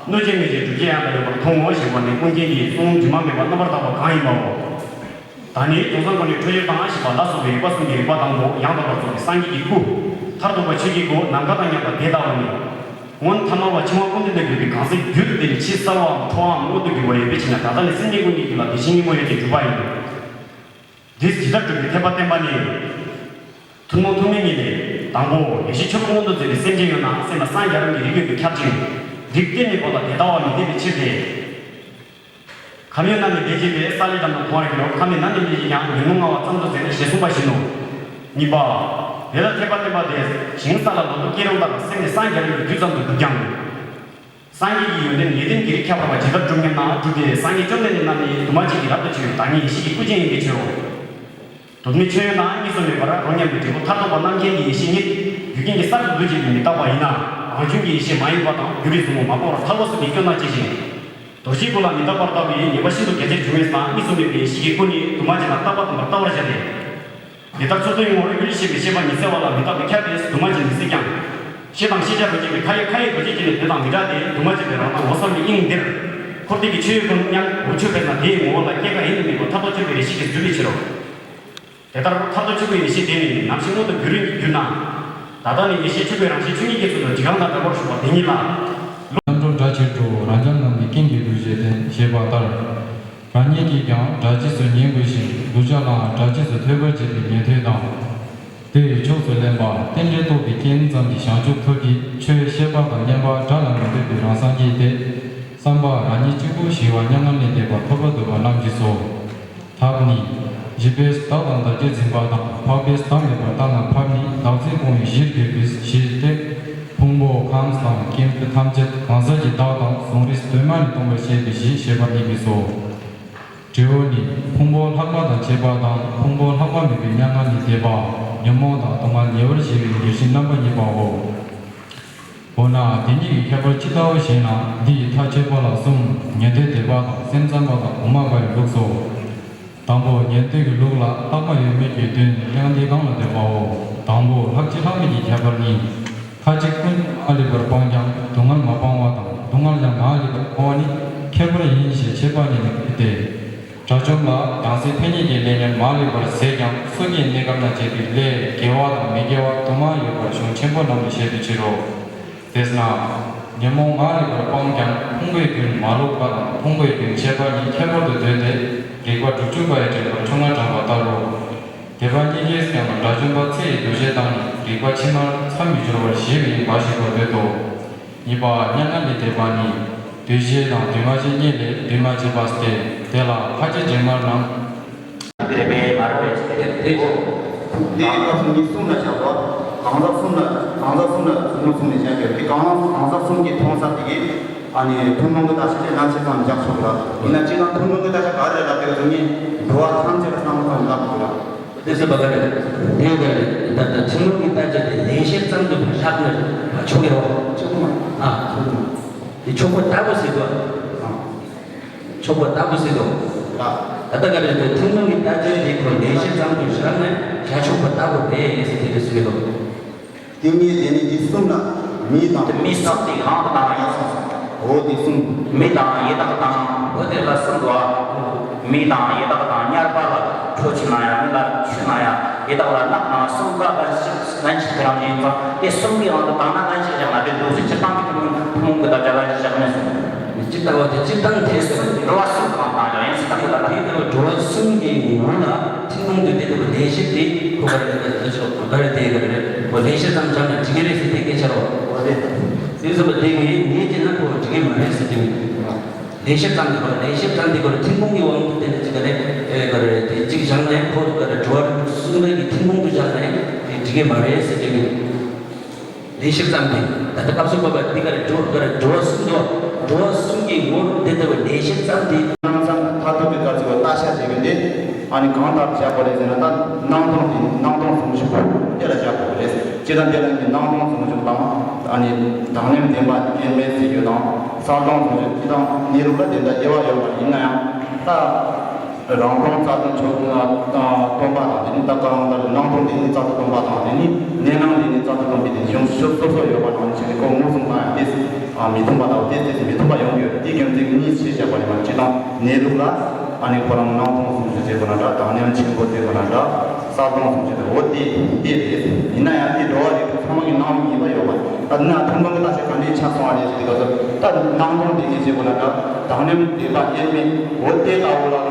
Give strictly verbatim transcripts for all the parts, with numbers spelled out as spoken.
གནོད་བྱེད་ངེས་བྱེད་སྒྲུབ་བྱེད་ཡང་དག་ཡོད་པར་མཐོང་ངོ་ཞེས་པ་ནི་ཀུན་མཁྱེན་གྱིས་གསུངས། སྒྱུ་མ་མེད་པ་རྣམ་པར་དག་པ་གང་ཡིན་པའོ། ད་ནི་དེང་སང་ཁོ་ནས་འཕྲོད་སྦྱོར་དང་ཞེས་པ་ལ་སོགས་པའི་རིག་པ་གསུམ་གྱི་རིག་པ་དང་པོ་ཡང་དག་པར་རྫོགས་པའི་སངས་རྒྱས་ཀྱི་སྐུ། མཐར་ཐུག་པ་ཆོས་ཀྱི་སྒོ་ནམ་མཁའ་དང་མཉམ་པ་དེ་ལྟ་བུ་ནི། སྔོན་ཐ་མལ་པ་འཆིང་བ་ཀུན་ཏུ་ནས་གྱུར་པའི་གང་ཟག་རྒྱུད་དེ་ནི་ཕྱིས་གསལ་བའམ་འཕྲོ་བའམ་མངོན་དུ་གྱུར་པ་ཡོད་པའི་ཕྱིར་ན། ད་ལྟ་ནི་སེམས་ཅན་ཀུན་གྱི་རྒྱུད་ལ་དེ་བཞིན་ཉིད་མོ་ཡོད་ཅེས་གྲུབ་པ་ཡིན། འདིས་ཇི་ལྟར་གྲུབ་པའི་འཐད་པ་བསྟན་པ་ནི། ཐུན་མོང་ཐུན་མིན་གཉིས་ལས། དང་པོ། ཡེ་ཤེས་ཆོས་སྐུ་མངོན་དུ་མཛད་པའི་སེམས་ཅན་ཡོད་ན་སེམས་ལ་སངས་རྒྱ་རང་གི་རིགས་ཡོད་པས་ཁྱབ་ཅིང་། རིགས་གཏེར་མེད་པ་ལ་དེ་ལྟ་བ་མི་འཐད་པའི་ཕྱིར་ཏེ། ཁམས་ཡོད་ན་ནི་ལས་བྱེད་པས་ས་ལས་དང་དུ་མཐོང་བར་འགྱུར་རོ། ཁམས་མེད་ན་ནི་ལས་བྱེད་ཀྱང་ཉོན་མོངས་ལྔ་བ་ཙམ་དུ་ཟད་ནས་ཞེས་གསུངས་པ་བཞིན་ནོ། གཉིས་པ། དེ་ལ་འཐད་པ་བསྟན་པ་སྟེ། ཞིང་ས་ལ་ལོ་ཏོག་སྐྱེ་རུང་ལྟར་སེམས་ནི་སངས་རྒྱ་རང་གི་རྒྱུ་ཙམ་དུ་གྲུབ་ཀྱང་། སངས་རྒྱས་ཀྱི་ཡོན་ཏན་ཡོན་ཏན་གྱི་རིགས་ཁྱད་པར་བ་ཇི་ལྟར་གྲུབ་སྙམ་ན། གྲུབ་པས་སངས་རྒྱས་བཅོམ་ལྡན་འདས་རྣམས་ནི་འདུས་མ་བྱས་ཀྱི་རབ་ཏུ་ཕྱེ་བའི་བདག་ཉིད་ཡེ་ཤེས་ཀྱི་སྐུ་ཅན་ཡིན་པའི་ཕྱིར་རོ། གདོད་མའི་ཆོས་ཡོད་ན་གཉིས་སུ་མེད་པར་རོ་མཉམ་པའི་འབྲས་བུ་མཐར་ཐུག་པ་རྣམ་མཁྱེན་གྱི་ཡེ་ཤེས་ཉིད་རྒྱུ་རྐྱེན་གྱིས་གསར་དུ་འདུ་བྱེད་པའི་མི་རྟག་པ་ཡིན་ན། རང་བྱུང་གི་ཡེ་ཤེས་མ་ཡིན་པ་དང་རྒྱུ་རིགས་ཟུང་འཇུག་མ་སྤངས་པར་ཐལ་བ་སོགས་ཀྱིས་སྐྱོན་དང་བཅས་ཤིང་། རྡོ་རྗེའི་སྐུ་ལ་མི་རྟག་པར་ལྟ་བའི་ངེས་པ་ཤིན་ཏུ་རྒྱ་ཆེར་འབྱུང་བས་ན། གཉིས་སུ་མེད་པའི་ཡེ་ཤེས་ཀྱི་སྐུ་ནི་འདུས་མ་བྱས་ན་རྟག་པ་དང་མི་རྟག་པར་བཞག་སྟེ། དེ་ལྟར་ཚུར་མཐོང་ཡུལ་ཡུལ་ཤེས་པའི་ཤེས་པ་ཉི་ཚེ་བ་ལ་མི་རྟག་པས་ཁྱབ་པས་འདུས་མ་བྱས་མི་སྲིད་ཀྱང་། ཤེས་དང་ཤེས་བྱ་རོ་མཉམ་པའི་མཐའ་ཡས་མཁའ་ཡི་རྡོ་རྗེ་ཅན་ནི་དེ་དང་མི་འདྲ་སྟེ། འདུས་མ་བྱས་པའི་རང་སྣང་ངོ་བསམ་པའི་དབྱིངས་འདིར། འཁོར་འདས་ཀྱི་ཆོས་ཡོད་དོ་སྙམ་འོ་ཆོས་མེད་ན་དེའི་ངོ་བོ་ལ་སྐྱེ་འགག་ཡེ་ནས་མེད་པ་མཐར་ཐུག་ཆོས་ཀྱི་ཡེ་ཤེས་ཀྱིས་བསྡུས་པའི་ཕྱིར་རོ། དེ་ལྟར་མཐར་ཐུག་ཆོས་ཀྱི་ཡེ་ཤེས་དེ་ནི་ནམ་ཞིག་མངོན་དུ་འགྱུར་རུང་གྱུར་ན། ད་ལྟ་ནི་ཡེ་ཤེས་ཆོས་ཀྱི་རང་བཞིན་ཆོས་ཉིད་ཀྱི་ཚུལ་དུ་འཇིགས་སྣང་དང་བྲལ་བར་བཞུགས་པ་དེ་ཉིད་ལ། རྣམ་གྲོལ་སྒྲ་ཆེར་གྲོལ་རབ་འབྱམས་རྣམས་ནི་ཀུན་གྱིས་བསྡུས་བྱས་ཏེ་ཞེས་པ་ལྟར། རང་ཉིད་ཀྱིས་ཀྱང་སྒྲ་ཆོས་སུ་ཉན་དགོས་ཤིང་། གདུལ་བྱ་ལའང་སྒྲ་ཆོས་སུ་ཐོས་པར་བྱེད་པའི་ཉན་ཐོས་དང་། དེ་ཡི་ཕྱོགས་སུ་ལེན་པ་རྟེན་འབྲེལ་རྟོགས་པའི་རྐྱེན་ཙམ་གྱིས་བྱང་ཆུབ་ཐོབ་ཀྱི་ཆོས་ཤེས་པ་དང་མཉམ་པ་སྒྲ་ལ་མི་ལྟོས་པའི་རང་སངས་རྒྱས་ཏེ། བསམ་པ་རང་ཉིད་གཅིག་པུ་ཞི་བ་མྱ་ངན་ལས་འདས་པ་ཐོབ་པར་འདོད་པ་རྣམས་ཀྱིས་སོ། ཐབས་ནི། བཞི་པས་བདག་དང་བདག་གིར་འཛིན་པ་དང་། འཕགས་པས་བདག་མེད་པར་ལྟ་ན་ཕབ་ནི་བདག་འཛིན་སྤོང་བའི་གཞིར་གྱུར་པའི་གཞི་སྟེ། ཕུང་པོ་ཁམས་དང་ཀུན་ཏུ་ཐམས་ཅད་གང་ཟག་གི་བདག་དང་གཟུང་རིས་གདོད་མ་ནས་སྟོང་པར་བཤད་པའི་གཞི་ཞེས་པ་གཉིས་ཀྱིས་སོ། དྲི་བ་ནི། ཕུང་པོ་ལྷག་མ་དང་བཅས་པ་དང་ཕུང་པོ་ལྷག་མ་མེད་པའི་མྱ་ངན་ལས་འདས་པ། ཉོན་མོངས་དང་སྡུག་བསྔལ་ཉེ་བར་ཞི་བའི་འགྱུར་ཞིང་རྣམ་པ་གཉིས་པའོ། འོ་ན་དེ་གཉིས་ཀྱི་ཁྱད་པར་ཅི་ལྟ་བུ་ཞེ་ན། འདི་ཡི་མཐའ་དཔྱོད་པ་ལ་གསུམ། ཉན་ཐོས་སྡེ་པ་དང་སེམས་ཙམ་པ་དང་དབུ་མ་པ་ཡི་ལུགས་སོ། དང་པོ་ཉན་ཐོས་ཀྱི་ལུགས་ལ་ལྷག་མ་ཡོད་མེད་ཀྱི་དོན་མྱང་འདས་གང་ལ་འདོད་པའོ། དང་པོ་ལྷག་བཅས་ལྷག་མེད་ཀྱི་ཁྱད་པར་ནི། ཁ་ཅིག་ཀུན་མ་ལུས་པར་སྤང་ཀྱང་སྡུག་བསྔལ་མ་སྤང་བ་དང་སྡུག་བསྔལ་ཀྱང་མ་ལུས་པར་སྤང་བ་ནི་ཁྱད་པར་ཡིན་ཞེས་འཆད་པ་ནི་མི་འཐད་དེ། དགྲ་བཅོམ་ལ་ཡང་སྲིད་ཕན་ཉེས་ཀྱི་ལས་ཉོན་མ་ལུས་པར་ཟད་ཀྱང་སོ་སྐྱེའི་གནས་སྐབས་ན་བྱས་པའི་ལས་དགེ་བ་དང་མི་དགེ་བ་དུ་མ་ཡོད་པར་གཞུང་ཆེན་པོ་རྣམས་ལས་བཤད་པའི་ཕྱིར་རོ། དེས་ན། ཉོན་མོངས་མ་ལུས་པར་སྤངས་ཀྱང་ཕུང་པོའི་རྒྱུན་མ་ལོག་པ་དང་ཕུང་པོའི་རྒྱུན་ཆད་པ་གཉིས་ཁྱད་པར་དུ་འདོད་དེ། རིགས་པ་དྲུག་ཅུ་པ་ཡི་འགྲེལ་པར་ཆུང་ང་དྲངས་པ་ལྟར་རོ། སྡེ་པ་གཉིས་ཀས་ཀྱང་དགྲ་བཅོམ་པ་ཚེ་ཡི་འདུ་བྱེད་དང་ནི་རིགས་པ་ཕྱི་མར་མཚམས་མི་སྦྱོར་བར་ཞི་བའི་འབའ་ཞིག་པར་འདོད་དོ། གཉིས་པ་མྱ་ངན་ལས་འདས་པ་ནི། འདུས་བྱས་དང་འདུས་མ་བྱས་གཉིས་ལས་འདུས་མ་བྱས་པ་སྟེ། དེ་ལ་ཁ་ཅིག་སྦྱིན་མར་ནང་། དེ་རེད་པས་མ་རེད་པས་ཅི་སྟེ་དེ་ཅི། དེའི་སྐབས་སུ་ནི་གསུམ་ལ་བཞག་པ། གང་ཟག་གསུམ་ལ་གང་ཟག་གསུམ་ལ་གཟུགས་མོ་གསུམ་ལས་བཞག་ཡོད་དེ། གང་གང་ཟག་གསུམ་གྱིས་མཐོང་ས་དེ་གིས་ཨ་ནི་ཐུན་མོང་གི་བརྡ་ཆད་དེ་ལན་ཅིག་ཙམ་བཞག་ཆོག་ལ། ཡིན་ན་སྤྱིར་བཏང་ཐུན་མོང་གི་བརྡ་ཆད་ག་རེ་རེད་ལབ་དུས་སུ་ནི་འགྲོ་བ་ཐམས་ཅད་ལ་བསམ་བློ་བཏང་ནས་ལབ་དགོས་ལ། དེ་སུ་བ་ག་རེད། དེ་ག་རེད། ད་ལྟ་ཐུན་མོང་གི་བརྡ་ཆད་དེ་ལེགས་བཤད་ཙམ་དུ་བཞག་ནས་ཆོག་གི་རེད་བ། ཆོག་གི་མ། ཨ། ཆོག་གི་མ། དེ་ཆོག་པ་ལྟ་བུ་ཟེར་དུས། ཨ། ཆོག་པ་ལྟ་བུ་ཟེར་དུས། ད་ལྟ་ག་རེ་ཟེར་ཐུན་མོང་གི་བརྡ་ཆད་དེ་ཁོ་ལེགས་བཤད་ཙམ་དུ་བཞག་ནས་བྱ་ཆོག་པ་ལྟ་བུ་རེད་ཟེར་དེ་རེད་ཟེར་གི་འདུག་དེ་ཉིད་དེ་ནི་འདི་གསུམ་ལ་མི་དང་། དེ་མི་གསུམ་དེ་གང་དུ་དང་ཡིན་གསུངས་སོ། འོ་དེ་གསུམ། མི་དང་ཡི་དྭགས་དང་། འོ་དེ་ལ་གསུམ་དུ་བ། མི་དང་ཡི་དྭགས་དང་དམྱལ་བ་ལ་ཁྲོ་ཆུ་ན་ཡང་། མི་ལ་ཆུ་ན་ཡང་། ཡི་དྭགས་ལ་ནགས་ན་གསུམ་ཀ་ལ་ཞིག་ལན་ཞིག་དེ་རང་བཞིན་ཙང་། དེ་གསུམ་གྱི་དབང་དུ་བཏང་ན་ལན་ཞིག་བཞག་ན་དེ་འདུག་ཟེར། སྤྱིར་བཏང་གི་ཐུན་མོང་གི་བརྡ་ཆད་ལན་ཞིག་བཞག་མེད་གསུངས། སྤྱིར་བཏང་བ་དེ་སྤྱིར་བཏང་དེ་གསུམ་གྱི་འགྲོ་བ་གསུམ་གང་དང་ཡང་ཡིན་ཟེར། ད་གི་ལ་དེ་ལྟ་བུ་འགྲོ་བ་གསུམ་གྱི་ངོ་ལ་ཐུན་མོང་དུ་དེ་ལྟ་བུ་ལེགས་བཤད་དེ་ཁོ་ག་རེ་ད་ཆོག་ག་རེ་དེ་ག་རེ་ཁོ་ལེགས་བཤད་ཙམ་བྱས་ན་འགྲིག་གི་རེད་ཟེར་དེ་སྐད་ཆ་རོ། འོ་རེད། དེ་ཟེར་བ་དེ་ངས་ངས་བྱས་ན་ཁོ་འགྲིག་གི་མ་རེད་ཟེར་དེ། ལེགས་བཤད་ཙམ་དེ་ཁོ་ལེགས་བཤད་ཙམ་དེ་ཁོ་ཐུན་མོང་གི་དབང་དུ་བསྟན་ནས་ཅི་ག་རེད། ཨེ་ག་རེ་དེ་གཅིག་བཞག་ནས་ཁོ་ག་རེ་འགྲོ་བ་གསུམ་པའི་གི་ཐུན་མོང་དུ་བཞག་ནས་དེ་འགྲིག་གི་མ་རེད་ཟེར་དེ། ལེགས་བཤད་ཙམ་དེ། ད་ལྟ་སྐབས་སུ་བབ་པ་འདི་ག་རེ་འགྲོ་ག་རེ་འགྲོ་བ་གསུམ་དུ། འགྲོ་བ་གསུམ་གྱི་ངོར་དེ་ལྟ་བུ་ལེགས་བཤད་ཙམ་དེ། སྣང་ཙམ་མཐར་ཐུག་གི་སྐབས་སུ་བརྟག་བྱ་བྱེད་པའི་འདི། ཨ་ནི་གང་ལྟར་བཞག་པ་རེད་ཟེར་ན། ད་སྣང་སྟོང་དེ་སྣང་སྟོང་ཟུང་འཇུག་པོ་དེ་ལ་བཞག་དགོས་པ་རེད། སྤྱིར་བཏང་དེ་ལ་ནི་སྣང་སྟོང་ཟུང་འཇུག་དང་། ཨ་ནི་དང་ལེན་བདེན་པ་སྐྱེ་མེད་ཟེར་རྒྱུ་དང་། གསལ་སྟོང་ཟུང་འཇུག་སྤྱིར་བཏང་གནས་ལུགས་ལ་དེ་འདྲ་དབྱེ་བ་ཡོད་པ་ཡིན་ན་ཡང་། ད། རང་སྟོང་རྩ་དོན་ཆོས་སྟོན་པ་དང་། དེ་ནི་ད་ག་རང་ལྟར་སྣང་སྟོང་དེ་ནི་རྩ་དོན་སྟོན་པ་དང་། དེ་ནི་གནས་སྣང་དེ་ནི་རྩ་དོན་སྟོན་པའི་དེ་ནི་གཞུང་སོ་སོ་ཡོད་པ་ནང་བཞིན་གྱི་སྐོར་མུ་གསུམ་ལ་ཡང་དེ་མི་མཐུན་པ་དང་། དེ་དེ་མི་མཐུན་པ་ གནས་ལུགས་ལ་ཨ་ནི་ཁོ་རང་སྣང་སྟོང་སུམ་ཅུ་ཟེར་དགོས་ན་འདྲ། བཏང་སྙོམས་ཆེན་པོ་ཟེར་དགོས་ན་འདྲ། གསལ་སྟོང་སུམ་ཅུ་ཟེར། འོ་དེ་དེ་རེད། ཡིན་ན་ཡང་དེ་འགྲོ་བ་རིགས་དྲུག་ཚང་མ་གི་སྣང་བ་གཉིས་པ་ཡོད་པ། ད་ན་ཐུན་མོང་གི་བརྟག་དཔྱད་ག་འདྲས་ཆགས་སོང་བ་རེད་ཟེར་དུས་སྐབས་སུ། ད་སྣང་སྟོང་བདེན་གཉིས་ཟེར་དགོས་ན་འདྲ། བཏང་སྙོམས་བདེན་པ་དབྱེར་མེད། འོ་དེ་ལྟ་བུ་ལ་རང་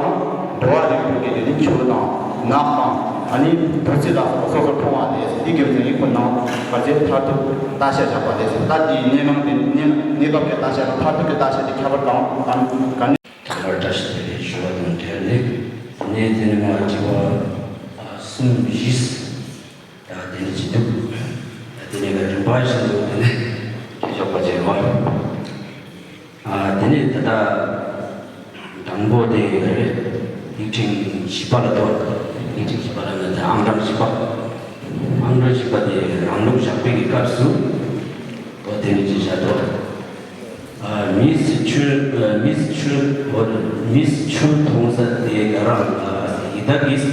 འགྲོ་བ་རིགས་དྲུག་གི་དེ་ནི་ཆུ་དང་ནགས་དང་ཨ་ནི་བདུད་རྩི་ལ་སོགས་པ་སོ་སོར་མཐོང་བ་རེད། དེ་རྒྱུ་མཚན་གྱིས་ཁོ་ནང་བར་ཆད་མཐར་ཐུག་བརྟག་དཔྱད་བཞག་པ་རེད། ད་དེའི་གནས་སྟངས་དེ་གནས་གནས་སྐབས་ཀྱི་བརྟག་དཔྱད་དང་མཐར་ཐུག་གི་བརྟག་དཔྱད་དེ་ཁྱད་པར་གང་གང་ག་ནས། བར་བཀྲ་ཤིས་བདེ་ལེགས་ཞུ་བ་དང་འབྲེལ་ནས། ནས་དེ་ནས་མར་དྲི་བ་གསུམ་བཞི་ད་དེ་ནས་ཅི་འདུག་ད་དེ་ནས་ཀ་རིམ་པ་བཞིན་དུ་དེ་ནས་དྲི་ཆོག་པ་བྱེད་རོགས། ཨ་དེ་ནས་ད་ལྟ་དང་པོ་དེ་རེད། ཡིག་ཕྲེང་བཞི་པ་ལ་འགྲོ། ཡིག་ཕྲེང་བཞི་པ་ལ་ནི་ད་ཨང་གྲངས་བཞི་པ། ཨང་གྲངས་བཞི་པ་དེ་རང་ལུགས་བཞག་པའི་གི་སྐབས་སུ། འོ་དེ་ནས་ཅི་བྱ་འགྲོ། ཨ་མིས་ཆུ་ཨ་མིས་ཆུ་འོ་མིས་ཆུ་འཐུང་ས་དེ་ག་རང་ལ་ཡི་དྭགས་ཀྱིས་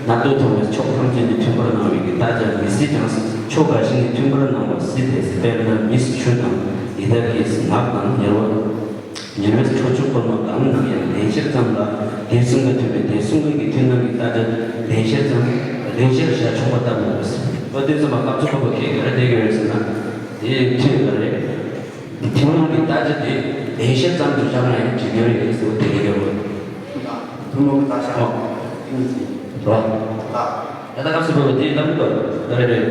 ནག་དུ་འཐུང་བའི་ཕྱོགས་ཐམས་ཅད་ནས་ཐིམ་པར་སྣང་བའི་གི་རྟགས་ཅན་མི་སྲིད་ཀྱང་ཕྱོགས་འགའ་ཞིག་ནས་ཐིམ་པར་སྣང་བ་སྲིད་དེ། དཔེར་ན་མིས་ཆུ་དང་ཡི་དྭགས་ཀྱིས་ནགས་དང་ཉེར་བ་ཉེར་བའི་ཁྲོ་ཆུ་ཁོལ་མ་གང་ན་ཡང་བདེན་བཞིར་ཙམ་ལ་དེ་གསུམ་ཀ་ཐུན་པའི་དེ་གསུམ་ཀ་གི་ཐུན་མོང་གི་རྟགས་ཅན་བདེན་བཞིར་ཙམ། བདེན་བཞིར་བཞག་ཆོག་པ་ལྟ་བུ་ཡོད། འོ་དེ་ཚོ་མ་སྐབས་སུ་བབ་པ་གས་ག་རེ་བསྡད་ཀྱི་ཡོད་ཟེར་ན། དེ་ཐུན་ག་རེད། ཐུན་མོང་གི་རྟགས་ཅན་དེ་བདེན་བཞིར་ཙམ་དུ་བཞག་ན་ཡང་འགྲིག་གི་རེད་ཟེར་བ་དེ་ལས་ཀྱི་རེད། ཐུན་མོང་གི་རྟགས་ཤ་ཨོ། ཏིང་ངེ་འཛིན། རོ། ད་ད་ལྟ་སྐབས་སུ་བབ་པ་དེ་ལྟ་བུ་ག་རེ་རེད།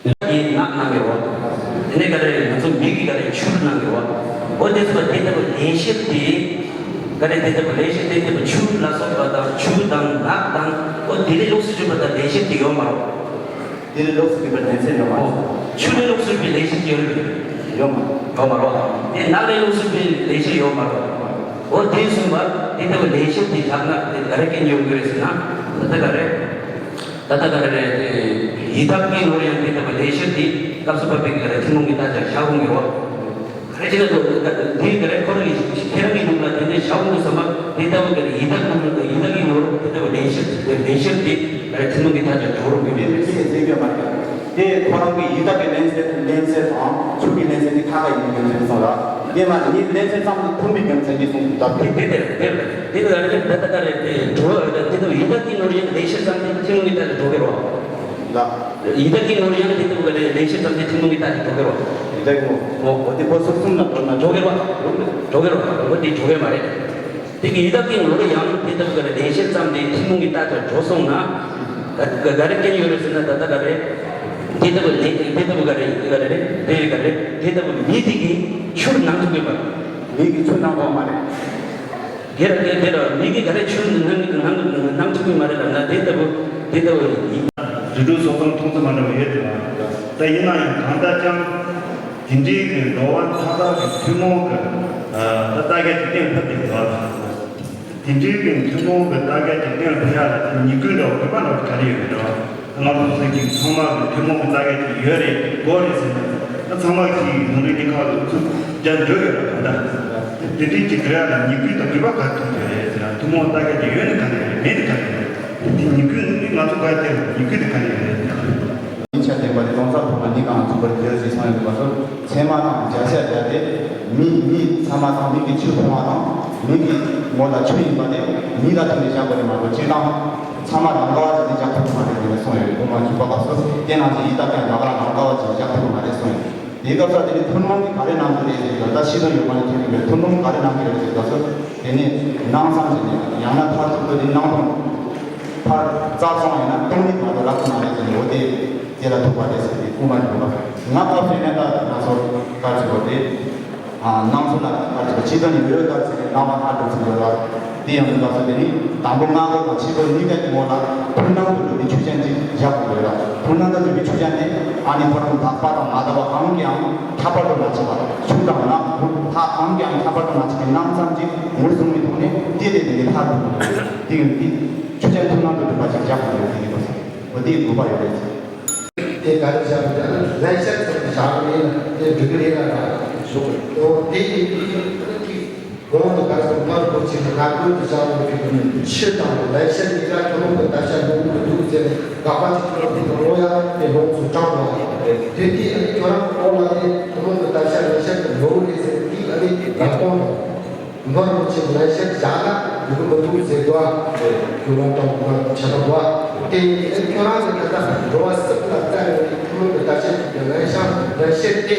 ཨ། ཡིད་ནག་གནང་གི་རོ། དེ་ནས་ག་རེ་ང་ཚོ་མིག་གིས་ག་རེ་ཆུ་གནང་གི་རོ། འོ་དེ་ཚོ་དེ་ལྟ་བུ་ལས་བྱེད་དེ། ག་རེ་དེ་ལྟ་བུ་ལས་བྱེད་དེ་ལྟ་བུ་ཆུ་ལ་སོགས་པ་དང་ཆུ་དང་ནགས་དང་། འོ་དེ་ལས་ལོགས་སུ་གྱུར་པ་དང་ལས་བྱེད་དེ་ཡོད་མ་རོ། དེ་ལས་ལོགས་སུ་གྱུར་པ་ལས་བྱེད་ཡོད་མ་རོ། ཆུ་ལས་ལོགས་སུ་གྱུར་པའི་ལས་བྱེད་ཡོད་རེད། ཡོད་མ་ཡོད་མ་རོ། དེ་ནགས་ལས་ལོགས་སུ་གྱུར་པའི་ལས་བྱེད་ཡོད་མ་རོ། འོ་དེ་གསུངས་པ་དེ་ལྟ་བུ་ལས་བྱེད་དེ་བཞག་ན་དེ་ག་རེ་སྐྱོན་ཡོང་གི་རེད་ཟེར་ན། ད་ལྟ་ག་རེ། ད་ལྟ་ག་རེ་རེད། ཡི་དྭགས་ཀྱི་ནོར་ཡང་དེ་ལྟ་བུ་ལས་བྱེད་དེ་སྐབས་སུ་བབ་པའི་ག་རེ་ཐུན་མོང་གི་རྟགས་ཅན་བཞག་ཡོང་གི་རོ། ག་རེ་བྱས་ན་དེ་ག་རེ་ཁོ་རང་གི་ཁྱེད་རང་གི་ནང་ལ་དེ་འདྲའི་བཞག་ཡོང་གི་བསམ་པ་དེ་ལྟ་བུ་ག་རེ་ཡི་དྭགས་ནང་ལ་ཡི་དྭགས་ཀྱི་ནོར་དེ་ལྟ་བུ་ལས་བྱེད་ལས་བྱེད་དེ་ག་རེ་ཐུན་མོང་གི་རྟགས་ཅན་འགྲོ་རུང་མི་མེད་པས། དེ་ཁོ་རང་གི་ཡི་དྭགས་ཀྱི་ལན་ཚད་ལན་ཚད་དང་ཆུ་གི་ལན་ཚད་དེ་ཁ་ཁ་ཡིན་གྱི་མེད་སོང་ལ། དེ་མ་ནི་ལན་ཚད་ཙམ་དུ་མཐུན་པའི་རྒྱུ་མཚན་གྱིས་གསུངས་སུ་འདུག་དེ་དེ་དེ་དེ་དེ་ལ་རེ་ད་ད་ད་རེ་དེ་འགྲོ་དེ་དུ་ཡི་དྭགས་ཀྱི་ནོར་ཡང་ལས་བྱེད་ཙམ་དེ་ཐུན་མོང་གི་རྟགས་ལ་འགྲོ་གི་རོ། ལ། ཡི་དྭགས་ཀྱི་ནོར་ཡང་དེ་དུ་ག་རེ་ལས་བྱེད་ཙམ་དེ་ཐུན་མོང་གི་རྟགས་ལ་འགྲོ་གི་རོ། ཡི་དྭགས་ཀྱི་ནོར། འོ་འོ་དེ་ཁོ་སོ་གསུམ་ལ་འགྲོ་ན་འགྲོ་གི་རོ། འགྲོ་གི་རོ། འོ་དེ་འགྲོ་གི་མ་རེད། དེ་གི་ཡི་དྭགས་ཀྱི་ནོར་ཡང་དེ་དུ་ག་རེ་ལས་བྱེད་ཙམ་དེ་ཐུན་མོང་གི་རྟགས་ལ་འགྲོ་སོང་ན། ག་ག་རེ་སྐྱོན་ཡོད་རེད་ཟེར་ན་ད་ལྟ་ག་རེ། དེ་ལྟ་བུ་ལས་དེ་ལྟ་བུ་ག་རེ་ག་རེ་རེད་དེ་ག་རེ་དེ་ལྟ་བུ་མི་དེ་གིས་ཆུར་སྣང་ཐུབ་ཀྱི་མ་རེད། མི་གིས་ཆུར་སྣང་དགོས་མ་རེད། དེ་ར་དེ་དེ་ར་མི་གིས་ག་རེ་ཆུར་སྣང་སྣང་སྣང་ཐུབ་ཀྱི་མ་རེད་ལབ་ན་དེ་ལྟ་བུ་དེ་ལྟ་བུ་ཡིན། རིགས་དྲུག་སོགས་ཙམ་མཐོང་ཚུལ་མ་འདྲ་བ་ཡོད་དེ་ལ། ད་ཡིན་ན་ཡང་གང་ལྟར་ཀྱང་དེ་འདྲའི་གི་འགྲོ་བ་མཐའ་དག་གི་ཐུན་མོང་གི་ད་ལྟ་གལ་ཏེ་གཏན་ཕབ་དེ་འགྲོ་བ་དང་། དེ་འདྲའི་གི་ཐུན་མོང་གི་རྟགས་ཀྱི་གཏན་ལ་ཕབ་ཡག་ལ་དེ་ཉེས་ཁུངས་འདྲ་བ་དགོས་པ་འདྲ་བ་ག་རེ་ཡོད་མེད་འདྲ་བ། ང་ཚོ་ཚོ་གི་ཚང་མ་གི་ཐུན་མོང་གི་རྟགས་ཀྱི་ཡོད་རེད་དགོས་རེད་ཟེར་ནས་ད་ཚང་མ་གི་ནང་དོན་གྱི་ཁག་ལ་ཚུར་རྒྱ་འགྲོ་ཡོད་ར་གང་ལྟར། དེ་འདྲའི་གི་འགྲོ་ཡག་ལ་ཉེས་ཁུངས་དང་དགོས་པ་ག་རེ་མཐོང་གི་རེད་ཟེར་ན། ཐུན་མོང་རྟགས་ཀྱི་ཡོད་ནི་ག་རེ་རེད། མེད་ནི་ག་རེ་རེད། དེ་ཉེས་ཁུངས་ནི་ང་ཚོ་ག་རེ་དེ་ཉེས་ཁུངས་དེ་ག་རེ་རེད། ཉིན་ཆ་ལྡན་པ་དེ་སྟོང་རྩ་ཐོག་མ་གཉིས་གང་ཚུགས་པར་འགྱུར་ཞེས་གསུངས་ཡོད་པ་སོགས་ཚད་མ་དང་བརྒྱ་ཆ་བརྒྱ་སྟེ། མི་མི་ཚད་མ་དང་མི་གི་ཆོས་མཐོང་བ་དང་མི་གི་ངོ་ལ་ཆོས་ཡིན་པ་དེ་མི་ལ་ཐུག་ནས་བཞག་དགོས་རེད་མ་གཏོགས། སྤྱིར་བཏང་ཚད་མ་རང་ག་བ་ཅིག་ནས་བཞག་ཐུབ་ཀྱི་མ་རེད་ཟེར་ནས་གསུངས་ཡོད་རེད། དབུ་མ་འཇུག་པ་སྐབས་སུ། དེ་ནང་བཞིན་ཡི་དྭགས་ཀྱང་ལག་ལ་རང་ག་བ་ཅིག་ནས་བཞག་ཐུབ་ཀྱི་མ་རེད་གསུངས་ཡོད། དེའི་སྐབས་སུ་དེ་ནི་ཐུན་མོང་གི་ག་རེ་ནང་དུ་རེད་ཟེར་གྱི་ལ། ད་ཤེས་དོན་ཡོད་མ་ནས་ཐོན་གྱི་མེད། ཐུན་མོང་གི་ག་རེ་ནང་གི་རེད་ཟེར་སྐབས་སུ་དེ་ནི་སྣང་བསམ་ཟེར་ནས་ཡང་ན་མཐར་ཐུག་ཏུ་དེ་སྣང་སྟོང་། ཕར་རྩ་སོང་ཡིན་ན་སྟོང་ཉིད་མ་གཏོགས་རག་ཏུ་མ་རེད་ཟེར་ནས། འོ་དེ་དེ་ལ་ཐུག་པ་རེད་ཟེར་ཏེ་དབུ་མ་འཇུག་པ། ང་སྐབས་སུ་ཡིན་ན་ད་ང་ཚོ་ག་ཚོད་པ་དེ་སྣང་ཚུལ་ལ་ག་ཚོད་པ་ཕྱི་དོན་ཡོད་ག་ཟེར་ནས་སྣང་བ་སྣ་དྲུག་ཚོད་ཡོད་ལ། དེ་ཡང་ཡིན་པ་ཚོ་དེ་ནི་དང་པོ་སྔ་རྒོལ་དང་ཕྱི་རྒོལ་གཉིས་ཀ་གི་ངོ་ལ་ཐུན་སྣང་དུ་གྲུབ་པའི་ཆོས་ཅན་ཅིག་བཞག་དགོས་ཡོད་ལ། ཐུན་སྣང་དུ་གྲུབ་པའི་ཆོས་ཅན་དེ་ཨ་ནི་ཁོ་རང་ལྷག་པ་དང་མ་དག་པ་གང་གིའང་ཁྱབ་པ་དུ་མ་བྱས་པ། ཆུ་དང་ནགས་ལྷག་གང་གིའང་ཁྱབ་པ་དུ་མ་བྱས་པའི་སྣང་ཙམ་ཅིག་ངོས་བཟུང་བའི་ཐོག་ནས་དེ་ལས་དེ་ནི་ཐར་ཐུབ་ཀྱི་ཡོད། དེ་ཡང་དེ། ཆོས་ཅན་ཐུན་མོང་དུ་གྲུབ་པ་ཞིག་བཞག་དགོས་ཡོད་ཀྱི་ཡོད་པ་སོགས། འོ་དེའི་དགོས་པ་ཡོད་རེད། དེ་ག་རེ་བཞག་པ་དེ་ལན་ཆད་ཚོད་བཞག་གི་རེད་ན་དེ་འགྲིག་གི་རེད་ལ་ར་ཞུ་དགོས། འོ་དེ་ཡིན་དུས་གོང་དུ་ག་རེ་ཟེར་མར་འགོ་ཚུགས་ནས་ང་ཀུན་ཏུ་བཞག་དགོས་ཀྱི་ཆུ་དང་ལན་ཆད་གཉིས་ཀ་ཐུན་མོང་གི་བརྟག་དཔྱད་ལོག་གི་འདུག་ཟེར་ནས་དགག་པ་ཅིག་ཐོན་པའི་ཐོག་ལོ་ཡ་དེ་ལོག་ཚུལ་དྲངས་དགོས་རེད། དེ་དུས་ཨ་ནི་ཁྱོད་རང་གི་ཐོག་ལ་དེ་ཐུན་མོང་གི་བརྟག་དཔྱད་ལན་ཆད་ལོག་རེད་ཟེར་དུས་ཨ་ནི་ལམ་སྟོན་དང་། མགོ་རུ་ཆེ་ལན་ཤེར་བཞག་ན་འགྲིག་གི་མི་འདུག་ཟེར་དུས། ཁྱོད་རང་དང་ང་ཆ་ན་བ། དེ་ཡིན་དུས་ཁྱོད་རང་གི་ད་ལྟ་འགྲོ་བ་སྲིད་ལ་བཙལ་ཡོང་དུས་ཐུན་མོང་གི་ལྟ་བཤལ་གྱི་ལན་ཤེར་ལན་ཤེར་དེ།